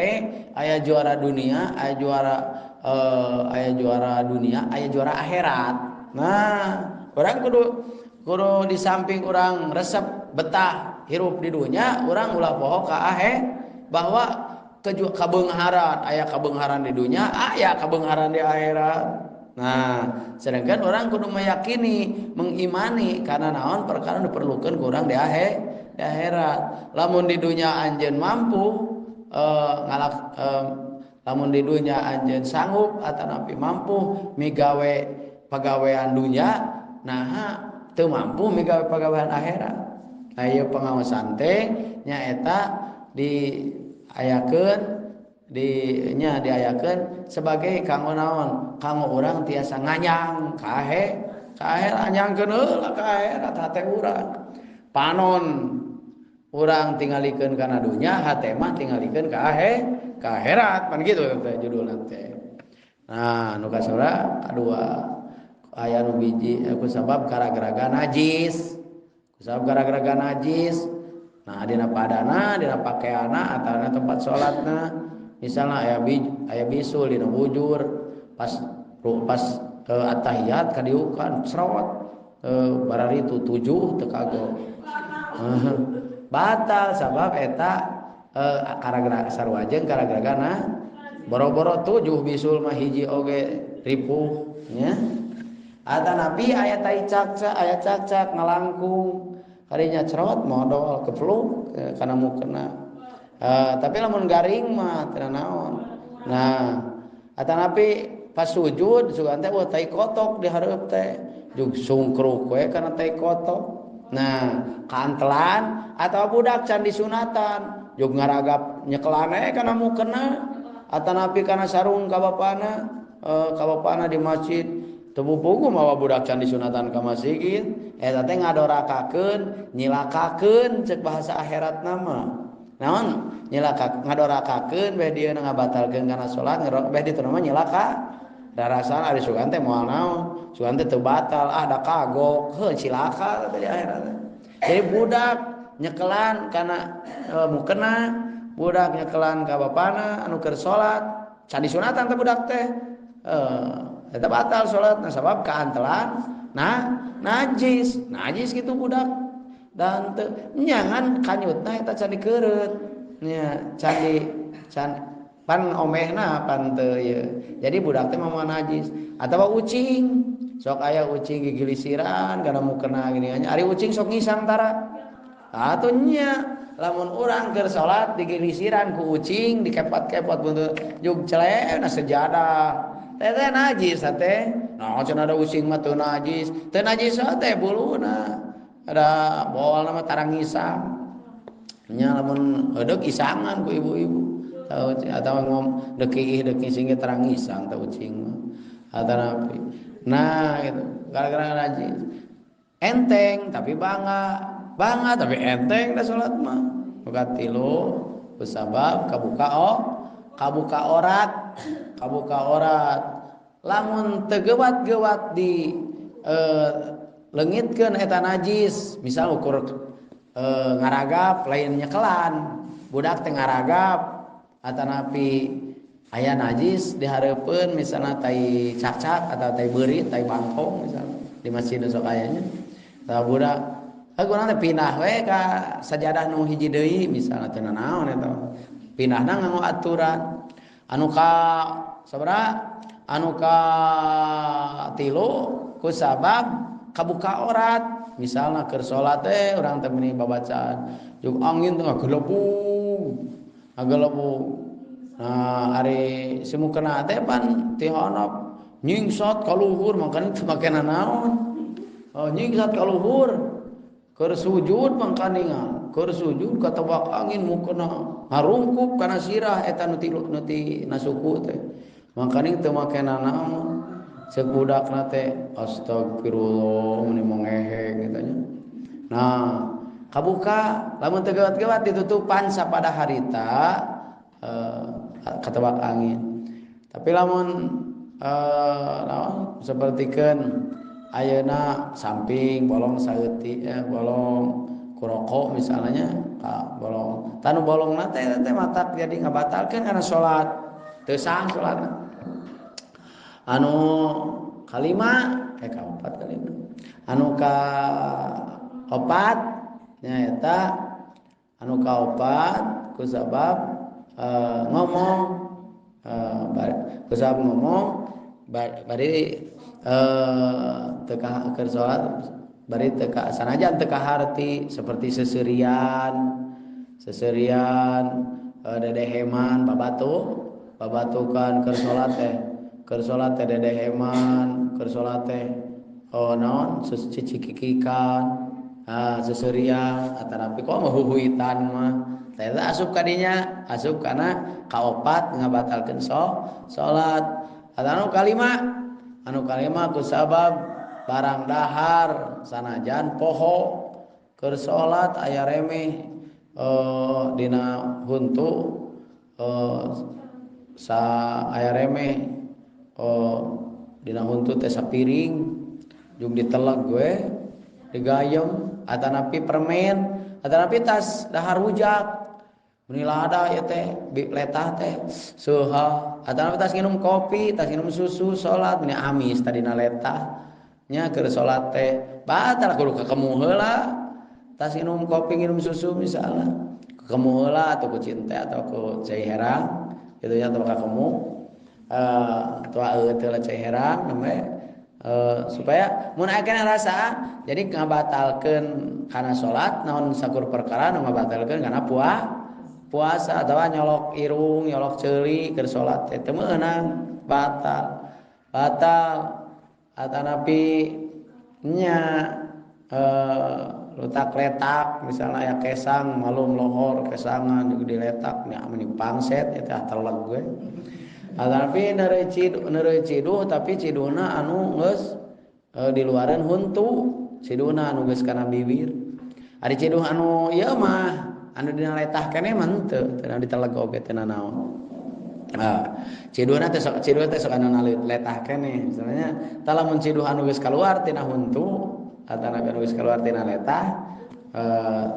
aya juara dunia aya juara aya juara dunia aya juara akhirat. Nah urang kudu di samping urang resep betah Hirup di dunya urang ulah poho ka akhir bahwa kabeungharan aya kabeungharan di dunya aya kabeungharan di akhirat. Nah, sedangkan orang kudu meyakini, mengimani karena naon perkara diperlukan ku urang di akhirat. Lamun di dunya anjeun mampu lamun di dunya anjeun sanggup atanapi mampu migawe pagawean dunya, nah teu mampu migawe pagawean akhirat. Ayo pengawasan teh nyaeta diayakeun di nya diayakeun sebagai kanggo naon? Kanggo urang tiasa nganyang ka akhirat, anyangkeun heula ka akhirat hate urang. Panon urang tingalikeun kana dunya, hate mah tingalikeun ka akhirat, pan kitu teh judulna teh. Nah, nu kasora kadua aya nu biji ku sabab gara-gara najis. Kusabab gara-gara najis. Nah, dina padana, dina pakaiana atawa tempat salatna. Misalna aya bisul dina bujur pas atahiyat kadiukan serot bararitu 7 teu kagok. Batal sabab eta gara-gara sarua jeung gara-gara boro-boro 7 bisul mah hiji oge ripuh nya. Atanapi aya tai cakcak, aya cakcak ngalangkung kadinya cerot modol kefluk kana mukena. Tapi lamun garing mah teu naon. Nah, atanapi pas sujud sugan teh wah tai kotok di hareup teh. Jug sungkruk we kana tai kotok. Nah, kantelan atawa budak can disunatan jug ngaragap nyekelan we kana mukena. Atanapi kana sarung ka bapana di masjid. Teu puguh mawa budak can disunatan ka masjid eta teh ngadorakakeun nyilakakeun cek bahasa akhirat nama. Naon nyilaka ngadorakakeun beh dieu ngabatalkeun kana salat beh ditu nama nyilaka. Darasana ari sugan teh moal naon, sugan teh teu batal, ah da kagok, heuh cilaka teh di akhirat. Jadi budak nyekelan kana mukena, budak nyekelan ka bapana anu keur salat, can disunatan teh budak teh. Eta batal salatna sabab kaantelan nah najis, najis kitu budak. Dan teu nyangan kanyutna eta can dikeureut nya, can pan omehna pan teu ieu. Jadi budak teh mah najis atawa ucing, sok aya ucing gigilisiran kana mukena gini nya. Ari ucing sok ngisang tara. Atuh nya lamun urang keur salat digilisiran ku ucing dikepot-kepot buntut jug celena sejadah. Teh najis teh. Nah, cenah ada ucing mah teu najis. Teu najis teh buluna. Ada bol nama tarang isang. Nya lamun heudeuk isangan ku ibu-ibu. Tahu atawa ngom dekiih deki sing terang isang teh ucing mah. Atanapi. Nah, gitu. Gara-gara najis. Enteng tapi bangga. Bangga tapi enteng da salat mah. Buka tilu kusabab kabuka orat, kabuka orat. Lamun teu gewat-gewat di leungitkeun eta najis, misal ukur ngaragap lain nyekelan, budak teh ngaragap atanapi aya najis dihareupeun misalna tai cakcak atau tai beurit, tai bangkong misalna di masjid sok aya nya. Tah budak urang teh pindah we ka sajadah nu hiji deui misalna teu nanaon eta. Pindahna nganggo aturan. Anu ka sabaraha? Anu ka tilu ku sabab kabuka orat. Misalna keur salat teh urang teh meuni babacaan jeung angin teh ngagelebung. Ngagelebung. Nah, ari si mukena teh pan ti honop nyingsot ka luhur mangkana teu make nanaon. Oh, nyingsot ka luhur. Keur sujud mangkaningan, keur sujud katebak angin mukena ngarungkup kana sirah eta nu ti nasuku teh. Mangkaning teu make nanaon. Ceuk budakna teh astagfirullah meni mangehek kitu nya. Nah, kabuka lamun teu gewat-gewat ditutupan sapada harita katebak angin. Tapi lamun naon sapertikeun ayeuna samping bolong saeutik bolong kurokok misalnya ka bolong tanu bolongna teh teh matak jadi ngabatalkeun kana salat teu sah salatna. Anu kalima kaopat kalima anu ka opat nyaeta Anu kaopat ku sabab ngomong ku sabab ngomong bari teu keur salat bari teu sanajan teu kaharti seperti seserian dedeheman babatukan keur salat teh dedeheman keur salat teh oh naon cicikikikan seserian atanapi kok mah huhuitan mah teh asup kadinya asup kana kaopat ngabatalkeun salat. Anu kalima ku sabab barang dahar sanajan poho keur salat aya remeh dina huntu sa aya remeh dina huntu teh sapiring jeung diteleg we digayem atanapi permen atanapi tas dahar rujak meni lada ieu teh letah teh seuha atanapi tas nginum kopi tas nginum susu salat meni amis tadina letah nya keur salat teh batal kudu kakemu heula tas nginum kopi nginum susu misalnya kakemu heula atau ku cinta atau ku cai herang kitu nya atau kakemu tua teh cai herang namanya supaya mun aya kana rasa jadi ngabatalkeun kana salat naon sakur perkara nu ngabatalkeun kana puasa atawa nyolok irung nyolok ceuli keur salat teh teu meunang batal atanapi nya letak-letak misalnya aya kesang malum lohor kesangan juga diletak nya meni pangset eta teleg we atanapi neureuy ciduh tapi ciduhna anu geus di luaran huntu ciduhna anu geus kana bibir ari ciduh anu ieu mah anu dina letah keneh mah henteu teu diteleg oge teu nanaon. Ciduhna teh sok ciduh teh sok anu letah keneh misalnya tah lamun ciduh anu geus kaluar tina huntu atanapi anu geus kaluar tina letah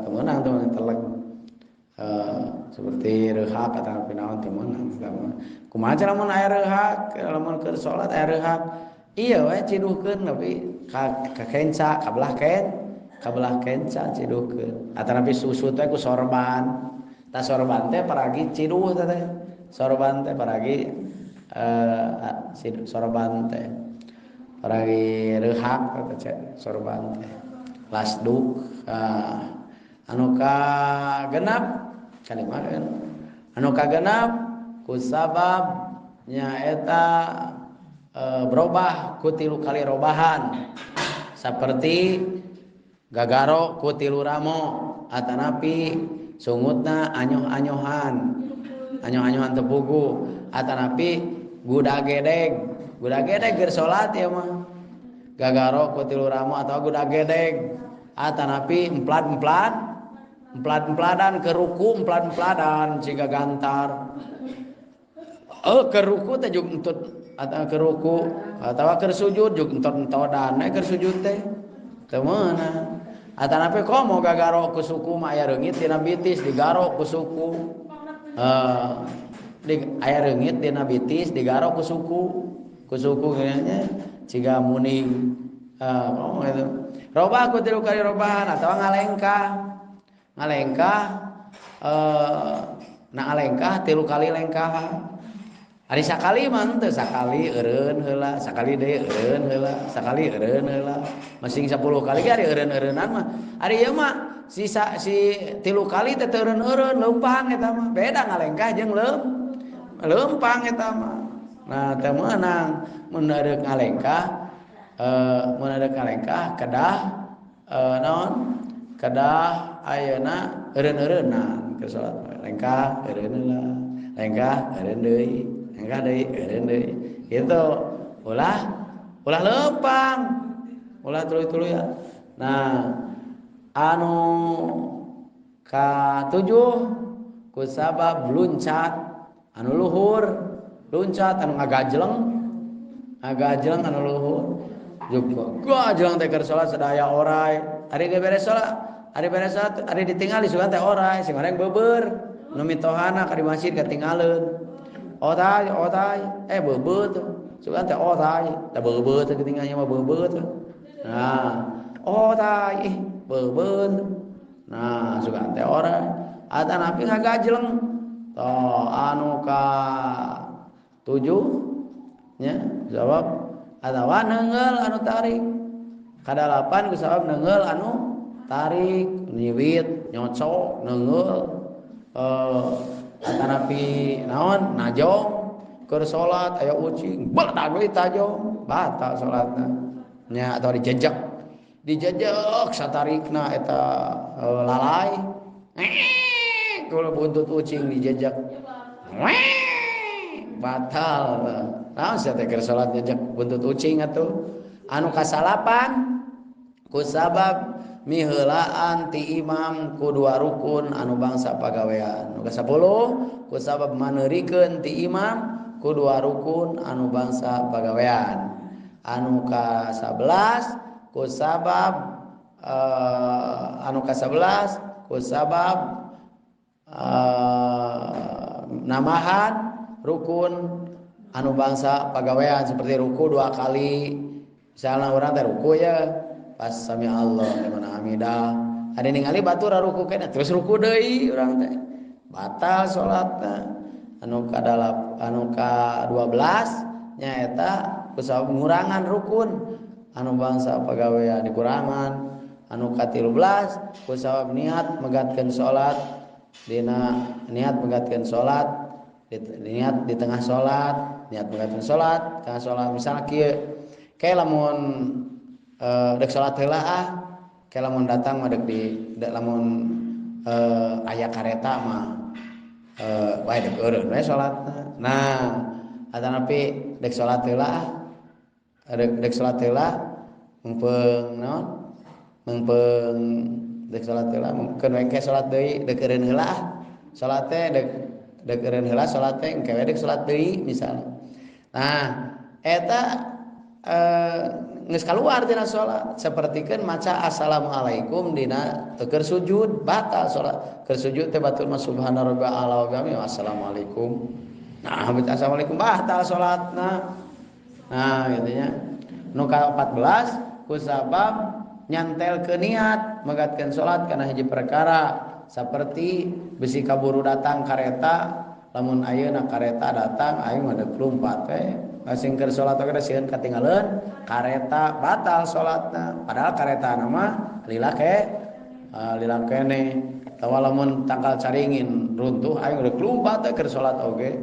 teu meunang teu diteleg seperti reuhak atanapi naon teu meunang. Kumaha cara mun aya reuhak lamun keur salat aya reuhak ieu we ciduhkeun tapi ka kenca kabelah kabelah kenca ciduhkeun atanapi susu teh ku sorban tah sorban teh paragi ciduh teh sorban teh paragi sorban teh paragi reuhak teh sorban teh lasduk anu kagenap kalima kan anu kagenap ku sabab nyaeta berubah ku tilu kali robahan seperti gagaro ku tilu ramo atanapi sungutna anyoh-anyohan anyoh-anyohan tepugu atanapi gudagedeg keur salat ieu mah gagaro ku tilu ramo atawa gudagedeg atanapi emplat-empladan ke ruku emplat-empladan siga gantar ke ruku teh jeung entut atau ke ruku atawa keur sujud jeung entot-entodan keur sujud teh teu meunang atanapi komo gagaro ku suku mah aya reungit dina bitis digaro ku suku aya reungit dina bitis digaro ku suku kayaknya ciga muning komo itu robah ku tilu kali robahan atawa ngalengkah na ngalengkah tilu kali lengkah ari sakali mah henteu sakali eureun heula sakali deui eureun heula sakali eureun heula masing 10 kali ge ari eureun-eureunan mah ari ieu mah si tilu kali teh teu eureun-eureun leumpang eta mah beda ngalengkah jeung leumpang eta mah nah teu meunang mun arek ngalengkah kedah naon kedah ayeuna eureun-eureunan keur salat lengkah eureun heula lengkah eureun deui lengkah deui eureun deui gitu ulah leumpang ulah tuluy-tuluy ya. Nah anu katujuh ku sabab luncat anu luhur luncat anu ngagajleng anu luhur gajleng teh keur salat sadaya orai ari ge beres salat ari ditingali sugan teh orai sing goreng beubeur nu mitohana ka di masjid katingaleun otai beubeut tuh sugan teh otai teh beubeut teh ketinggalnya mah beubeut tuh nah otai beubeut nah sugan teh orai Atanapi ngagajleng toh anu ka 7 nya jawab atawa neungeul anu tarik kadalapan ku sabab neungeul anu tarik nyiwit nyocok neungeul atanapi naon najong keur salat aya ucing beledag we tajong batal salatna nya atau dijejek dijejek satarikna eta lalai kalau buntut ucing dijejek batal. Naon sia teh keur salat jejek buntut ucing atuh. Anu kasalapan ku sabab miheulaan ti imam ku dua rukun anu bangsa pagawean. Anu ka-10 ku sabab maneurikeun ti imam ku dua rukun anu bangsa pagawean. Anu ka-11 ku sabab anu ka-11 ku sabab namahan rukun anu bangsa pagawean seperti ruku dua kali. Misalnya orang teh ruku ya pas sami Allah liman hamidah ada ningali batur ruku kena terus ruku deui urang teh batal salatna. Anu ka-8 anu ka-12 nyaeta ku sabab ngurangan rukun anu bangsa pagawean dikurangan. Anu ka-13 ku sabab niat megatkeun salat dina niat megatkeun salat niat di tengah salat niat megatkeun salat tengah salat misalnya kieu kayak lamun dek salat heula ah kayak lamun datang mah dek di dek lamun aya kareta mah wae dek eureun we salatna. Nah atanapi dek salat heula ah dek salat heula meupeung naon meupeung dek salat heula mungkin we ke salat deui dek eureun heula ah salat teh dek dek eureun heula salat teh engke we dek salat deui misalna. Nah eta geus kaluar tina salat sapertikeun maca assalamualaikum dina teu keur sujud batal salat. Keur sujud teh batur mah subhana rabbiyal a'la wa bihamdihi assalamualaikum. Nah baca assalamualaikum batal salatna. Nah gitu nya. Nu ka-14 ku sabab nyantel ke niat megatkeun salat kana hiji perkara saperti bisi kaburu datang kareta lamun ayeuna kareta datang aing mah deuk lumpat we masing keur salat oge sieun katinggaleun kareta batal salatna padahal karetana mah lila ke lila kene tawa lamun tangkal caringin runtuh aing deuk lumpat we keur salat oge.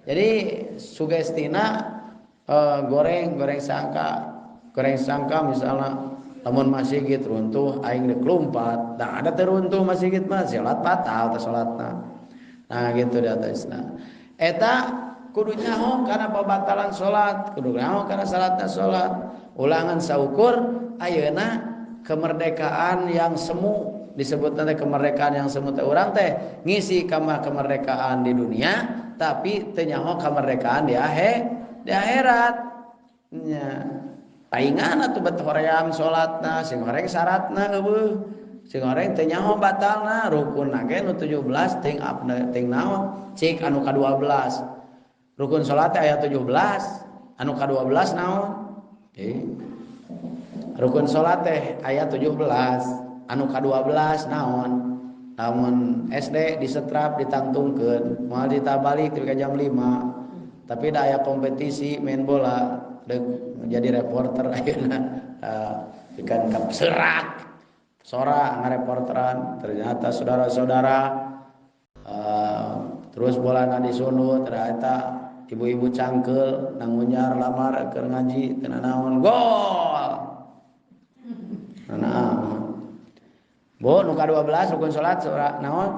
Jadi sugestina goreng sangka misalnya lamun masjid runtuh aing deuk lumpat nah ada teh runtuh masjid mah salat batal teh salatna. Nah gitu di atasna eta kudu nyaho kana pembatalan salat kudu nyaho kana salatna salat ulangan saukur ayeuna kemerdekaan yang semu disebutna teh kemerdekaan yang semu teh urang teh ngisi kemerdekaan di dunia tapi teu nyaho kemerdekaan di akhirat nya. Paingan atuh bet hoream salatna sing horeng syaratna eueuh sing horeng teu nyaho batalna rukunna ge nu 17 ting ting naon cik anu ka-12 rukun salat teh aya 17 anu ka-12 naon rukun salat teh aya 17 anu ka-12 naon lamun SD disetrap ditangtungkeun moal ditabalik tepi ka jam 5 tapi da aya kompetisi main bola dek jadi reporter ayeuna ikan kap serak sora ngareporteran ternyata saudara-saudara terus bolana disunut ternyata ibu-ibu cangkeul nangunyar lamar keur ngaji teu naon gol. Nah Bu nu ka-12 rukun salat sora naon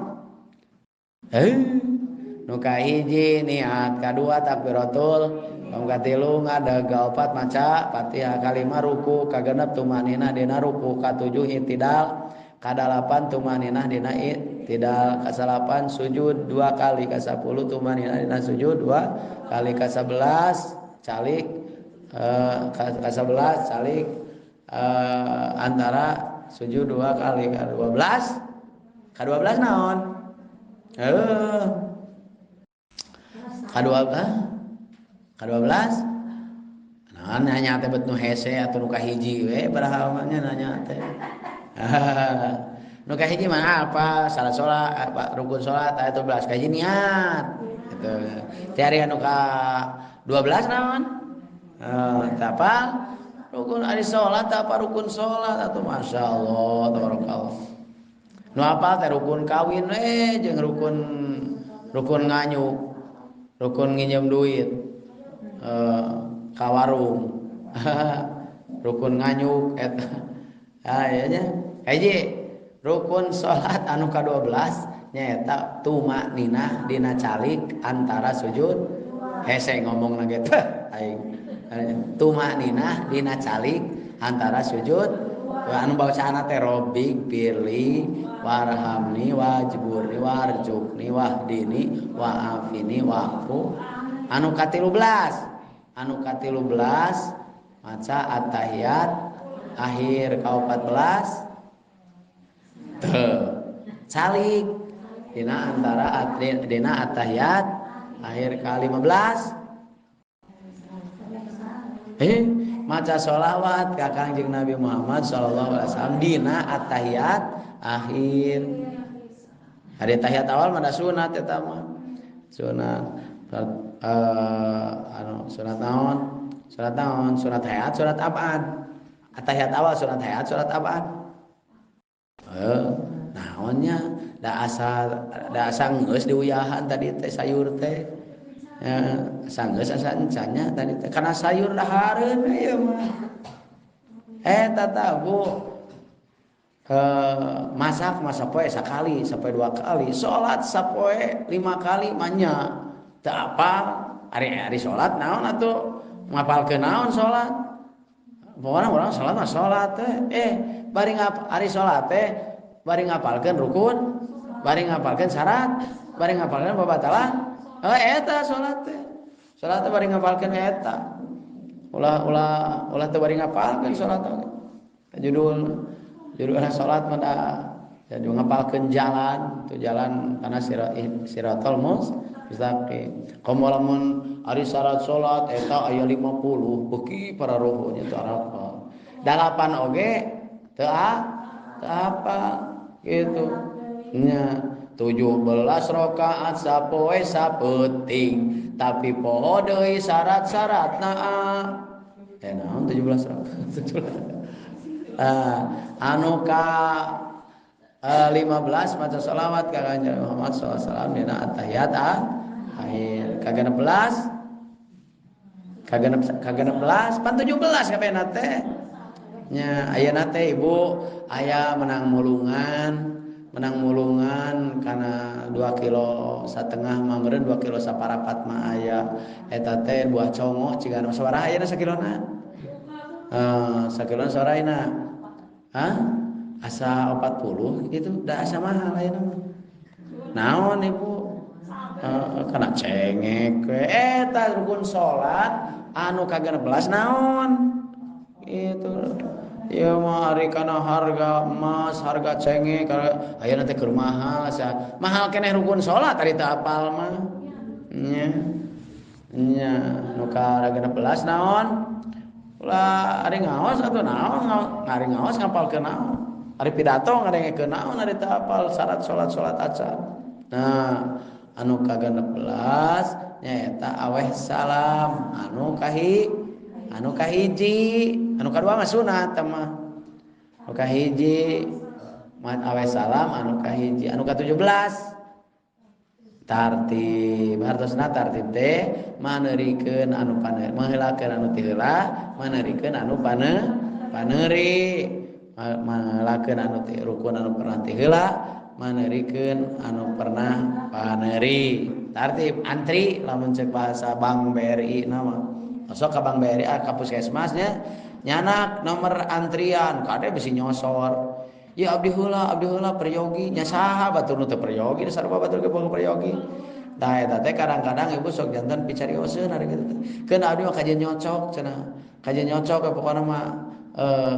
nu kahiji niat kadua takbiratul katilu ngadeg kaopat maca Fatihah kalima ruku kagenep tumaninah dina ruku katujuh itidal kadalapan tumaninah dina itidal kasalapan sujud dua kali kasapuluh tumaninah dina sujud dua kali kasebelas calik kasebelas calik antara sujud dua kali ka-12 ka-12 naon ka-12 ka-12 nah nanya teh bet nu hese atau nu kahiji we padahal mah nanya teh. Nu kahiji mah apa syarat salat apa rukun salat aya 12 kahiji niat gitu. Teh ari anu ka 12 naon? Teu apal rukun ari salat apa rukun salat atuh masyaallah tabarakallah. Nu apal teh rukun kawin we jeung rukun nganyuk, rukun nginjem duit ka warung. Rukun nganyuk eta. Ah ieu nya. Hiji rukun salat anu ka-12 nyaeta tumakninah dina calik antara sujud. Hese ngomongna ge teh aing. Tumakninah dina calik antara sujud anu bacaanna teh Robbig firli warhamni wajburni warzuqni wahdini wa'afini wa'fu. Anu ka-13, anu ka-13 maca at-tahiyat akhir ka-14 teu calik dina antara dina at-tahiyat akhir ka-15 maca sholawat ka Kangjeng Nabi Muhammad sallallahu alaihi wasallam dina at-tahiyat akhir. Ari tahiyat awal mah sunat eta mah. Sunat anu sunat naon? Sunat naon? Sunat hayat, sunat abad. At-tahiyat awal sunat hayat, sunat abad. Naonnya da asa geus diuyahan tadi teh sayur teh. Asa geus asa encannya tadi teh kana sayur dahareun ieu mah. Eta tah Bu masak mah sapoe sakali, sapoe 2 kali, salat sapoe 5 kali mah nya teu apal. Ari salat naon atuh? Ngapalkeun naon salat? Pokona urang salat mah salat teh. Bari ari salat teh bari ngapalkeun rukun, bari ngapalkeun syarat, bari ngapalkeun babatalan. Eta salat teh. Salat teh bari ngapalkeun eta. Ulah teu bari ngapalkeun salat teh. Judul salat mah da jadi ngapalkeun jalan, tu jalan kana siratal mustaqim. Komo lamun ari syarat salat eta aya 50 beuki para rohnya teu arapal. 8 oge teu apa gitu nya. 17 rakaat sapoe sapeuting tapi poho deui syarat-syaratna. Naon 17 rakaat 17. Anu ka 15 maca sholawat ka Kanjeng Muhammad sallallahu alaihi wasallam dina at-tahiyat akhir ka 16 ka 16 pan 17 kabehna teh nya. Ayeuna teh Ibu aya menang mulungan kana 2 kilo satengah mah meureun 2 kilo saparapat mah aya eta teh buah congo cigana sabaraha ayeuna sakilona? Sakilona sabaraha ayeuna? Hah? Asa 40 gitu da asa mahal ayeuna mah. Naon Ibu? Kana cengek we eta rukun salat anu ka-16 naon? Itu ieu mah ari kana harga emas, harga cengek ayeuna teh keur mahal asa. Mahal keneh rukun salat ari teu apal mah. Nya. Nya nu ka-16 naon? Ulah ari ngaos atuh naon, ari ngaos ngapalkeun naon? Ari pidato ngadengekeun naon ari teu apal syarat salat-salat acan. Nah, anu ka-16 nyaeta aweh salam anu kahiji, anu kadua mah sunat mah. Anu kahiji aweh salam anu kahiji, anu ka-17 tartib. Hartosna tartib teh maneurikeun anu paneuri, mangheulakeun anu ti heula, maneurikeun anu paneuri, mangheulakeun anu ti rukun anu pernah ti heula, maneurikeun anu pernah paneuri. Tartib antri lamun cek bahasa Bank BRI nama. Masuk ka Bank BRI ka puskesmas nya nyanak nomor antrian kade bisi nyosor. Ya abdi heula peryogi nya saha batur nu teu peryogi sarua batur ge boga peryogi. Tah eta teh kadang-kadang ibu sok janten picarioseun ari kitu teh. Keun abdi mah kajian nyocok cenah. Kajian nyocok pokona mah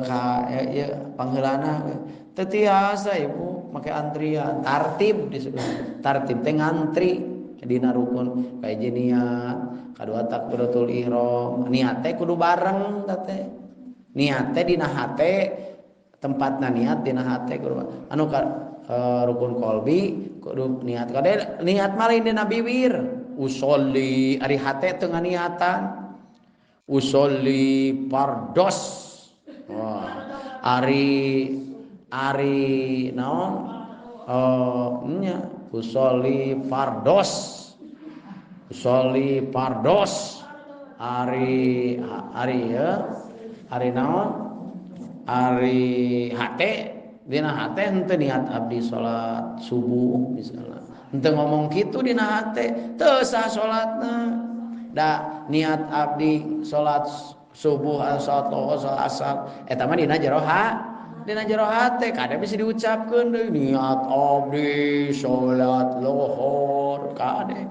ka ieu pangheulana teu tiasa ibu make antrian. Tartib disebut. Tartib teh ngantri dina rukun kahiji niat, kadua takbiratul ihram. Niat teh kudu bareng teh. Niat teh dina hate Tempatna niat dina hate kudu anu rukun qalbi kudu niat kade niat mah lain dina bibir. Usolli ari hate teu nganiatan. Usolli fardos. Wah, ari ari naon? Nya usolli fardos. Usolli fardos. Ari ari ya. Ari naon? Ari hate dina hate henteu niat abdi salat subuh misalnya. Henteu ngomong kitu dina hate, teu sah salatna. Da niat abdi salat subuh atau salat lohor, salat asar eta mah dina jero dina jero hate kade bisa diucapkeun deui niat abdi salat lohor kade.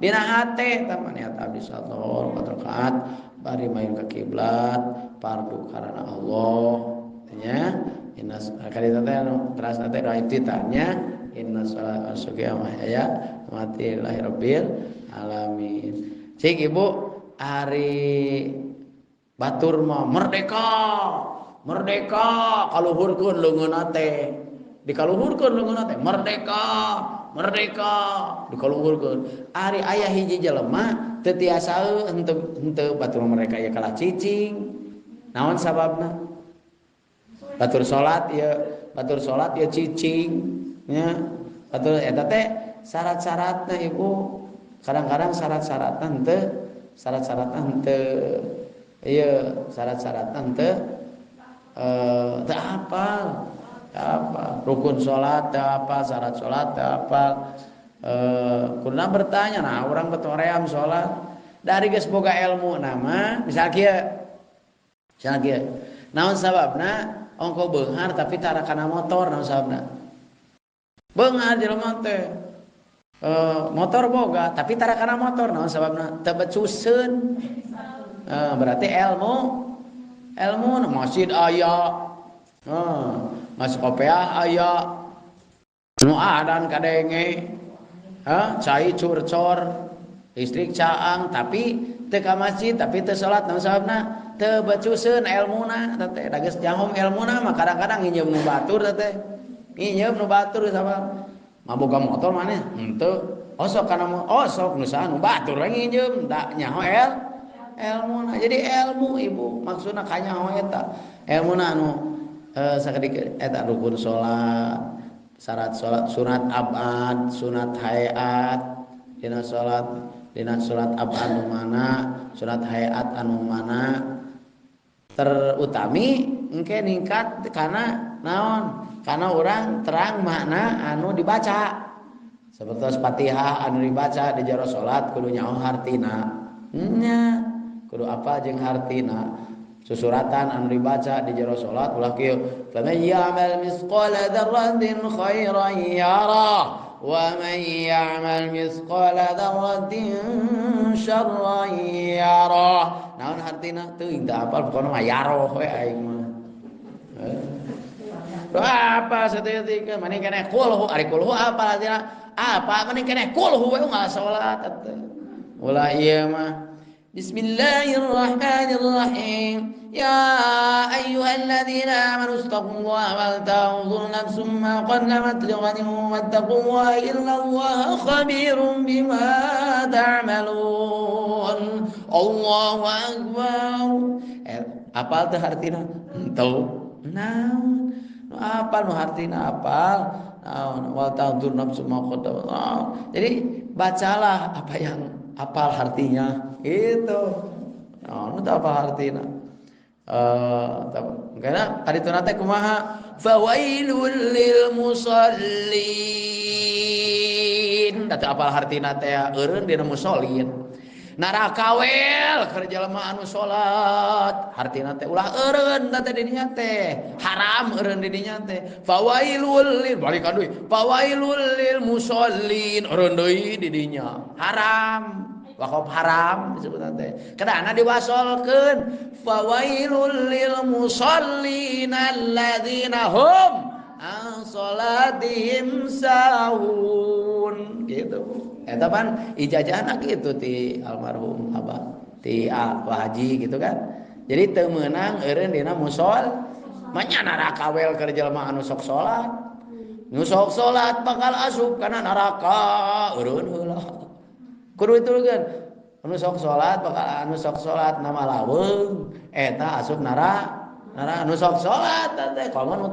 Dina hate eta mah niat abdi salat lohor 4 rakaat bari main ka kiblat fardu karena Allah nya inna kali teh anu teras teh doa ititanya inna sholata wa mahyaya mati lillahi rabbil alamin. Cik ibu ari batur mah merdeka merdeka kaluhurkeun leungeunna teh dikaluhurkeun leungeunna teh merdeka merdeka dikaluhurkeun ari aya hiji jelema teu tiasa henteu batur mereka ya kalah cicing naon sababna batur salat ya batur salat ya cicing nya batur eta teh syarat-syaratna ibu kadang-kadang syarat-syaratna henteu syarat-syaratna henteu ieu syarat-syaratna henteu teu apal apa rukun salat teu apal syarat salat teu apal kuduna bertanya nah urang betoream salat dari geus boga ilmu nama misal kieu naon sababna ongko beunghar tapi tara kana motor naon sababna beunghar jelema teh motor boga tapi tara kana motor naon sababna teu becuseun berarti ilmu ilmu masjid aya masuk kopeah aya nu adan kadenge cai curcor listrik caang tapi teu ka masjid tapi teu salat naon sababna teu becuseun elmuna teh da geus jahom elmuna mah kadang-kadang nginjeum nu batur teh nginjeum nu batur sabab maboga motor maneh henteu osok kana osok nu saha nu batur we nginjeum da nyaho elmuna jadi ilmu ibu maksudna kanyaho eta elmuna anu sakedik eta rukun salat syarat salat sunat abad sunat hayat dina salat abad anu mana sunat hayat anu mana terutami engke ningkat karena naon karena orang terang makna anu dibaca seperti Fatihah anu dibaca di jero salat kudu nyaho hartina nya kudu apa jeung hartina susuratan anu dibaca di jero salat ulah kieu faman ya'mal misqala dzarratin khairan yarah wa man ya'mal misqala dzarratin syarran yarah naon hartina teuing teu apal pokona mah yaroh we aing mah apa saeutik mending keneh kulhu ari kulhu apa artina apa mending keneh kulhu we unggal salat atuh ulah ieu mah Bismillahirrahmanirrahim. Ya ayyuhalladzina amanu ittaqullaha wal tanzur nafsum ma qaddamat lighadin wattaqullaha innallaha khabirum bima ta'malun. Allahu akbar. Apal teh hartina? Henteu. Naon? Nu apal nu hartina apal? Naon? Wal tanzur nafsum ma qaddamat. Jadi bacalah apa yang apal artinya itu. Nah, itu apa artinya? Karena tadi tu nate kumaha fawailul lil musallin. Tadi apal artina teh eureun dina musallin. Neraka wel keur jelema anu salat. Hartina teh ulah eureun teh di dinya teh. Haram eureun di dinya teh. Fawailul lil balikan deui. Fawailul lil musallin eureun deui di dinya. Haram. Wakaf haram disebutna teh. Kedana diwasolkeun fawailul lil musallin alladzina hum an salatihim sahun gitu. Eta pan ijazahna kitu ti almarhum abah ti Pak Haji gitu kan. Jadi teu meunang eureun dina musol Manya neraka wel keur jelema anu sok salat. Nu sok salat bakal asup kana neraka eureun heula. Kudu ditulungkeun. Anu sok salat bakal anu sok salat na malaweung eta asup neraka. Anu sok salat teh komo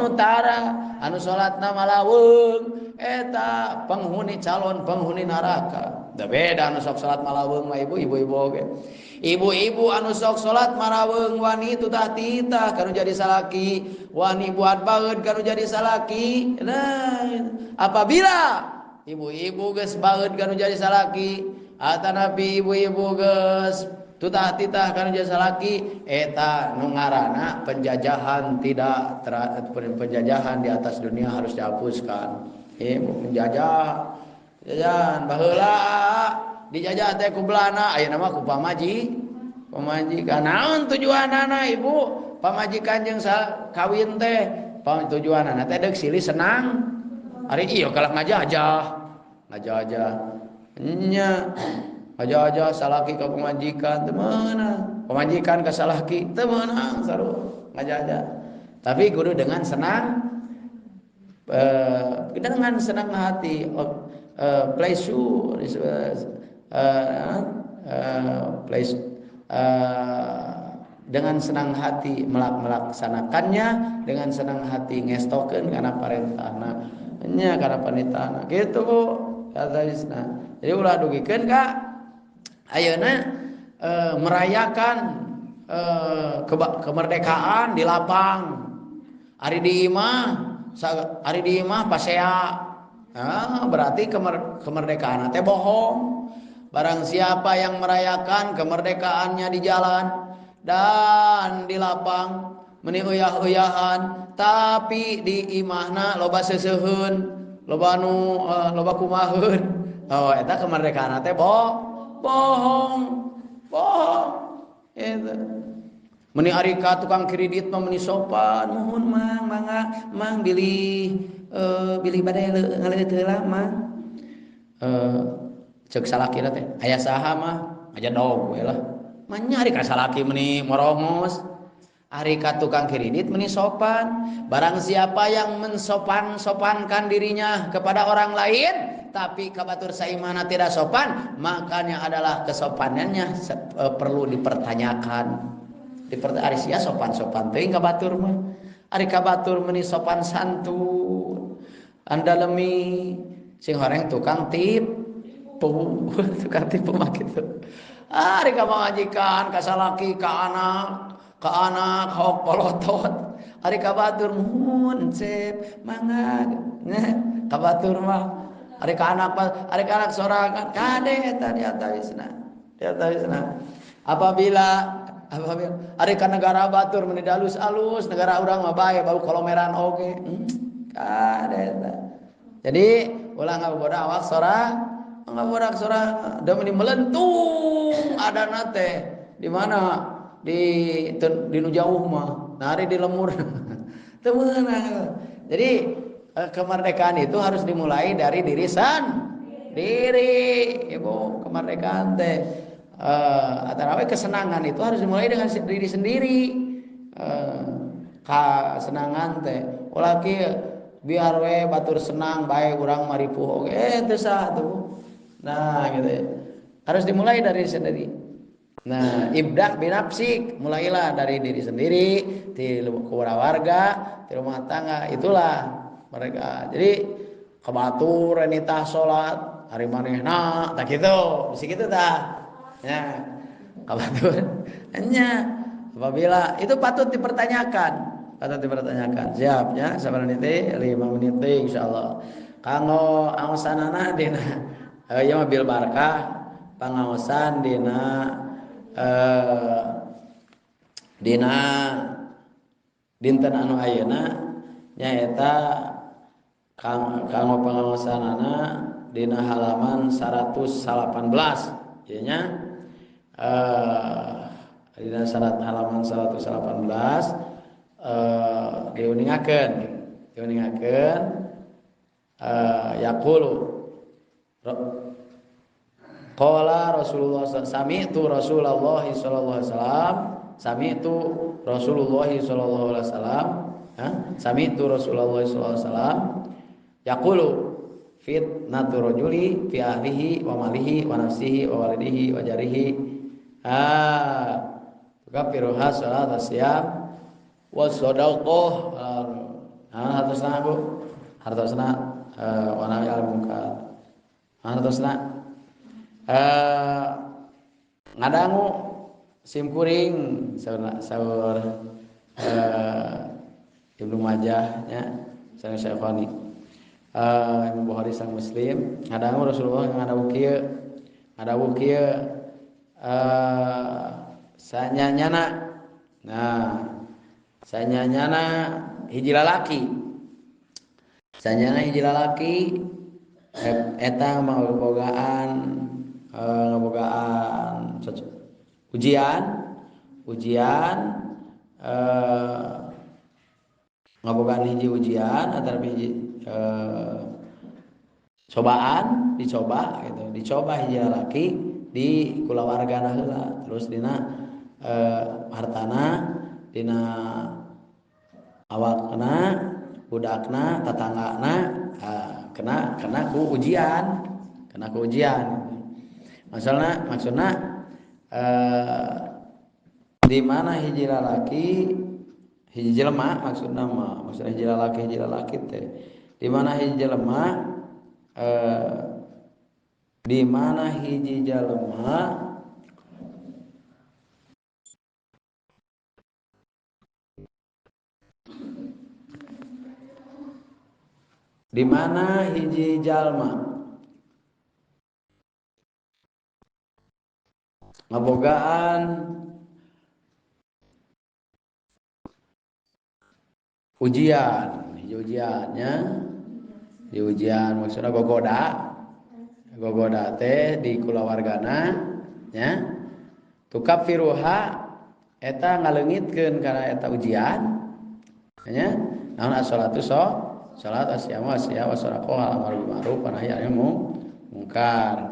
utara anu salatna malaweung eta penghuni calon penghuni neraka. Da beda anu sok salat malaweung mah ibu-ibu oge. Ibu-ibu anu sok salat maraweung wani tutah titah kanu jadi salaki, wani buat baeud kanu jadi salaki. Nah, apabila ibu-ibu geus baeud kanu jadi salaki, atanapi ibu-ibu geus tutah titah kanu jadi salaki, eta nu ngaranna penjajahan tidak penjajahan di atas dunia harus dihapuskan. Ibu penjajah jajahan baheula dijajah teh ku Belanda, ayeuna mah ku pamajikan. Naon tujuanana ibu? Pamajikan jeung kawin teh tujuanana teh deuk silih senang. Ari ieu kalah ngajajah. Ngajajah. Nya ngajajah salaki ka pamajikan teu meunang. Pamajikan ka salaki teu meunang sarua ngajajah. Tapi kudu dengan senang dengan senang hati, pleasure, dengan senang hati melaksanakannya, dengan senang hati ngestokeun kana parentahna nya kana panitahna kitu Bu kataisna. Jadi ulah dugikeun ka ayeuna merayakan kemerdekaan di lapang, ari di imah, ari di imah pasea. Nah, berarti kemerdekaan teh bohong. Barang siapa yang merayakan kemerdekaannya di jalan dan di lapang meni uyah-uyahan, tapi di imahna loba seseuheun, loba nu loba kumaheun. Oh, eta kemerdekaan teh bohong. Bohong. Eta. Meni ari ka tukang kredit mah meni sopan, muhun mang mangga mang bilih bilih bade ngaleut heula mang. Cek salakina teh aya saha mah ngajedog we lah. Manya ari ka salaki meni morongos. Ari ka tukang kredit meni sopan. Barang siapa yang mensopan-sopankan dirinya kepada orang lain tapi kabatur saimana tidak sopan, makanya adalah kesopanannya perlu dipertanyakan. Ari sia sopan-sopan teuing ka batur mah. Ari ka batur meni sopan santun. Andalemi sing horeng tukang tipu, tukang tipu mah kitu. Ari ka pamajikan, ka salaki, ka anak hok polotot. Ari ka batur muhun cep mangga. Ka batur mah ari ka anak, ari ka anak sorangan kade eta di atawisna. Di atawisna. Apabila ari ka negara batur meni alus-alus, negara urang mah bae bau kolomeran oge. Kade eta. Jadi ulah ngaboda awak sorang, ngabodak sorang da meni melentung adana teh di mana? Di nu jauh mah, nah ari di lemur. Teu meunang. Jadi kemerdekaan itu harus dimulai dari diri sendiri, ibu. Kemerdekaan teh atau kesenangan itu harus dimulai dengan diri sendiri. Kesenangan teh ulah kieu biar we batur senang bae urang maripuh oge teu sah tuh. Nah gitu ya. Harus dimulai dari sendiri. Nah, ibda binafsik, mulailah dari diri sendiri, di keluarga, di rumah tangga, itulah mereka. Jadi kebatur renitah salat hari manehna tak gitu, bisa gitu tah. Ya, kabatur. Nya, apabila itu patut dipertanyakan, patut dipertanyakan. Siap nya, sabar menit, 5 menit insyaallah. Kanggo aosanana dina ieu mah bil barkah pangaosan dina dina dinten anu ayeuna nyaeta kanggo pangaosanana dina halaman 118 ieu nya. Dina halaman 118 diuningakeun yaqulu qala Rasulullah sami'tu Rasulullah sallallahu alaihi wasallam Sami itu Rasulullah sallallahu alaihi wasallam, sami itu Rasulullah sallallahu alaihi wasallam yaqulu fitnatu rajuli fi ahlihi wa malihi wa nafsihi wa walidihi wa jarihi tukaffiruha salat siyam wa sadaqah. Hartosna Bu, hartosna wa nahi al munkar. Hartosna ngadangu sim kuring saur Ibnu Majah nya sareng Syafi'i, Imam Bukhari sang Muslim, ngadangu Rasulullah ngadawuh kieu sanyanyana, nah sanyanyana hiji lalaki, sanyana hiji lalaki eta ngabogaan ujian ujian ngabogaan hiji ujian antara hiji cobaan, dicoba gitu, dicoba hiji lalaki di kulawargana heula, terus dina hartana, dina awakna, budakna, tatanggana, kena ku ujian, kena ku ujian. Maksudna di mana hiji lalaki hiji jelema, maksudna mah maksudna hiji lalaki teh di mana hiji jelema, di mana hiji jelema di mana hiji jalma ngabogaan ujian, hiji ujiannya di ujian maksudna gogoda, gogoda teh di kulawargana nya, tukaffiruha eta ngaleungitkeun kana eta ujian nya, naon as-salatu so salat asyamu asya wa sadaqah al amru bil ma'ruf wa nahyi anil munkar.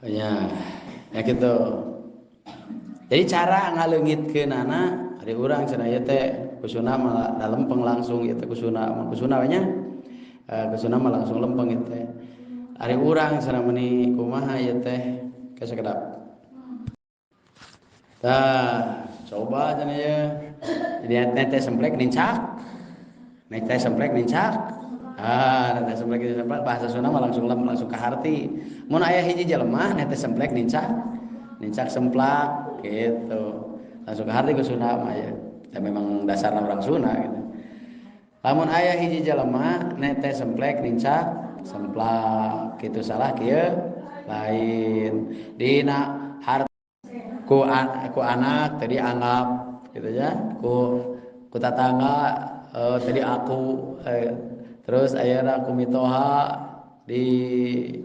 Ya, ya gitu. Jadi cara ngaleungitkeunana ari urang cenah ieu teh kusuna mah lempeng langsung ieu teh kusuna mah kusuna we nya. Kusuna mah langsung lempeng ieu teh. Ari urang cenah meuni kumaha ieu teh kasakedap. Tah, coba cenah ieu. Jadi nete semplek nincak. Nete semplek nincak. Nete semplek nincak bahasa Sunda mah langsung lem, langsung ka harti. Mun aya hiji jelema nete semplek nincak, nincak semplak gitu. Langsung ka harti ku Sunda mah ya. Ya memang dasarna orang Sunda gitu. Lamun aya hiji jelema nete semplek nincak semplak kitu salah kieu lain. Dina harta ku anak tadi anggap gitu ya, ku tetangga tadi aku, terus ayeuna ku mitoha di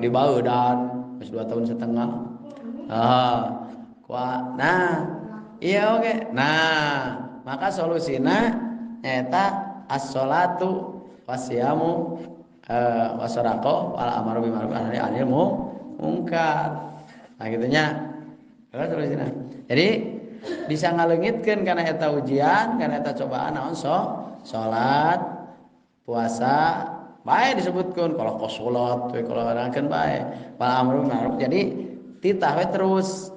Baeudan geus 2 tahun setengah. Nah, iya oke. Nah, maka solusina nyaeta as-sholatu wasyamu wasadaqah wal amru bil ma'ruf wa nahyi anil munkar. Nah kitu nya. Eta solusina. Jadi bisa ngaleungitkeun kana eta ujian, kana eta cobaan naon salat, puasa, bae disebutkeun kalau kos salat we kalau orangkeun bae. Wal amru bil ma'ruf. Jadi titah we terus,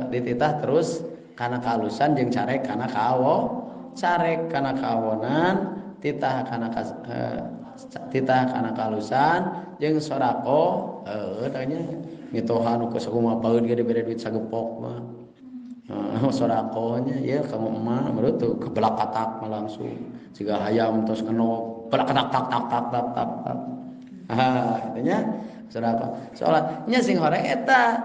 dititah terus kana kahalusan jeung carek kana kawo, carek kana kawonan, titah kana titah kana kahalusan jeung sedekah, tanya mitoha nu sakumaha paeun ge dibere duit sagepok mah. Sedekahnya ya kamu emak menurut tuh kebelak katak mah langsung siga hayam tos kena belak katak tak tak tak tak tak tak. Itunya sedekah. Soalnya sing horeng eta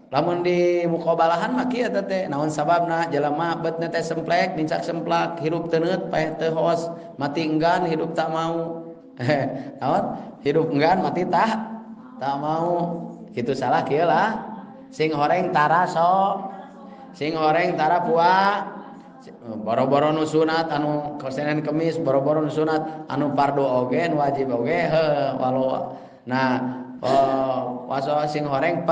lamun di mukobalahan mah kieu eta teh naon sababna jelema bet teh semplek nincak semplak hirup teu paeh teu hos mati enggan hidup tak mau. Naon hidup enggan mati tak mau kitu salah kieu lah. Sing horeng tara so, sing horeng tara pua, boro-boro nu sunat anu Senin Kemis, boro-boro nu sunat anu fardu oge nu wajib oge heuh walau. Nah, Puasa sing horeng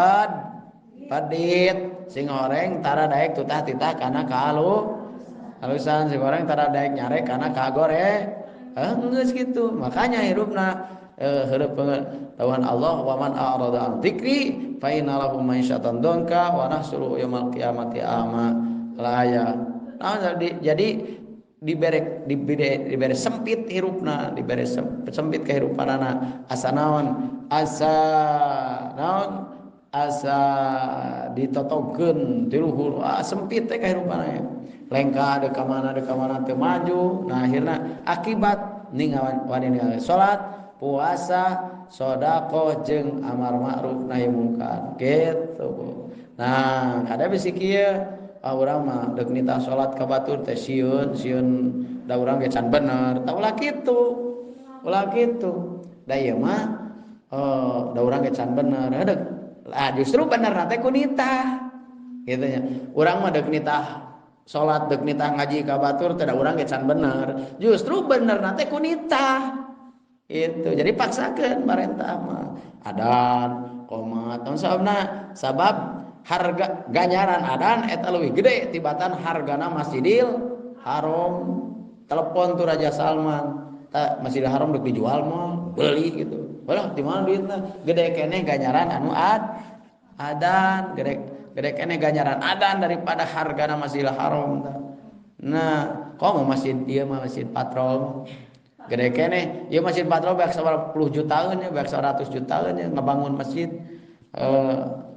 pedit, sing horeng tara daek tutah titah kana kahalusan, sing horeng tara daek nyarek kana kagore. Geus kitu. Makanya hirupna heureub pengetahuan Allah, wa man a'rada an dzikri fa inna lahu ma'isyatan dhanka wa nahsyuruhu yaumil qiyamati a'ma. La aya. Nah, jadi dibere sempit hirupna, dibere sempit kehidupanana, asa naon? Asa naon? Asa ditotokeun di luhur, sempit teh kehidupanana. Lengkah deuk ka mana, deuk ka mana teu maju. Nah, akhirna akibat ninggal wani ninggal salat, puasa, sedekah jeung amar ma'ruf nahi mungkar gitu, Bu. Nah, kada bisi kieu, urang mah deuk nitah salat ka batur teh sieun, sieun da urang ge can bener. Tah ulah kitu. Ulah kitu. Da ieu mah da urang ge can bener. Deuk justru bener teh ku nitah. Kitu nya. Urang mah deuk nitah salat, deuk nitah ngaji ka batur teh da urang ge can bener. Justru bener teh ku nitah. Itu. Jadi paksakeun parentah mah. Adan, qomat, naon sababna? Sabab harga ganjaran adan eta leuwih gede tibatan hargana Masjidil Haram. Telepon tuh Raja Salman, ta Masjidil Haram deuk dijual mah, beli gitu. Walah, di mana duitna? Gede keneh ganjaran anu adan, gede keneh ganjaran adan daripada hargana Masjidil Haram tah. Nah, komo masjid ieu mah masjid patrol. Gede keneh, ieu masjid patrol beak sabaraha puluh jutaan ya, beak 100 jutaan ya ngebangun masjid.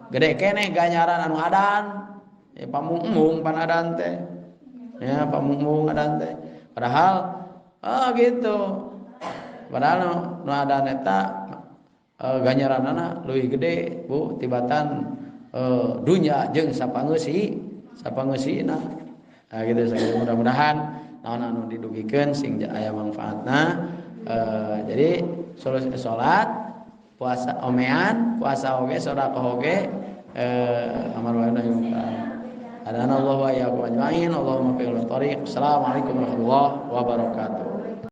Gede keneh ganjaran anu adan. Ya pamung-mung pan adan teh. Ya pamung-mung adan teh. Padahal gitu. Padahal nu adan eta ganjaranana leuwih gede, Bu, tibatan dunya jeung sapangeusina. Nah, gitu sakitu, mudah-mudahan naon anu didugikeun sing aya manfaatna. Jadi solusi salat, puasa omean, puasa oge, sedekah oge, amar ma'ruf nahi munkar. Hadana Allah wa iyyakum ajmain. Allahumma fil thariq. Assalamualaikum warahmatullahi wabarakatuh.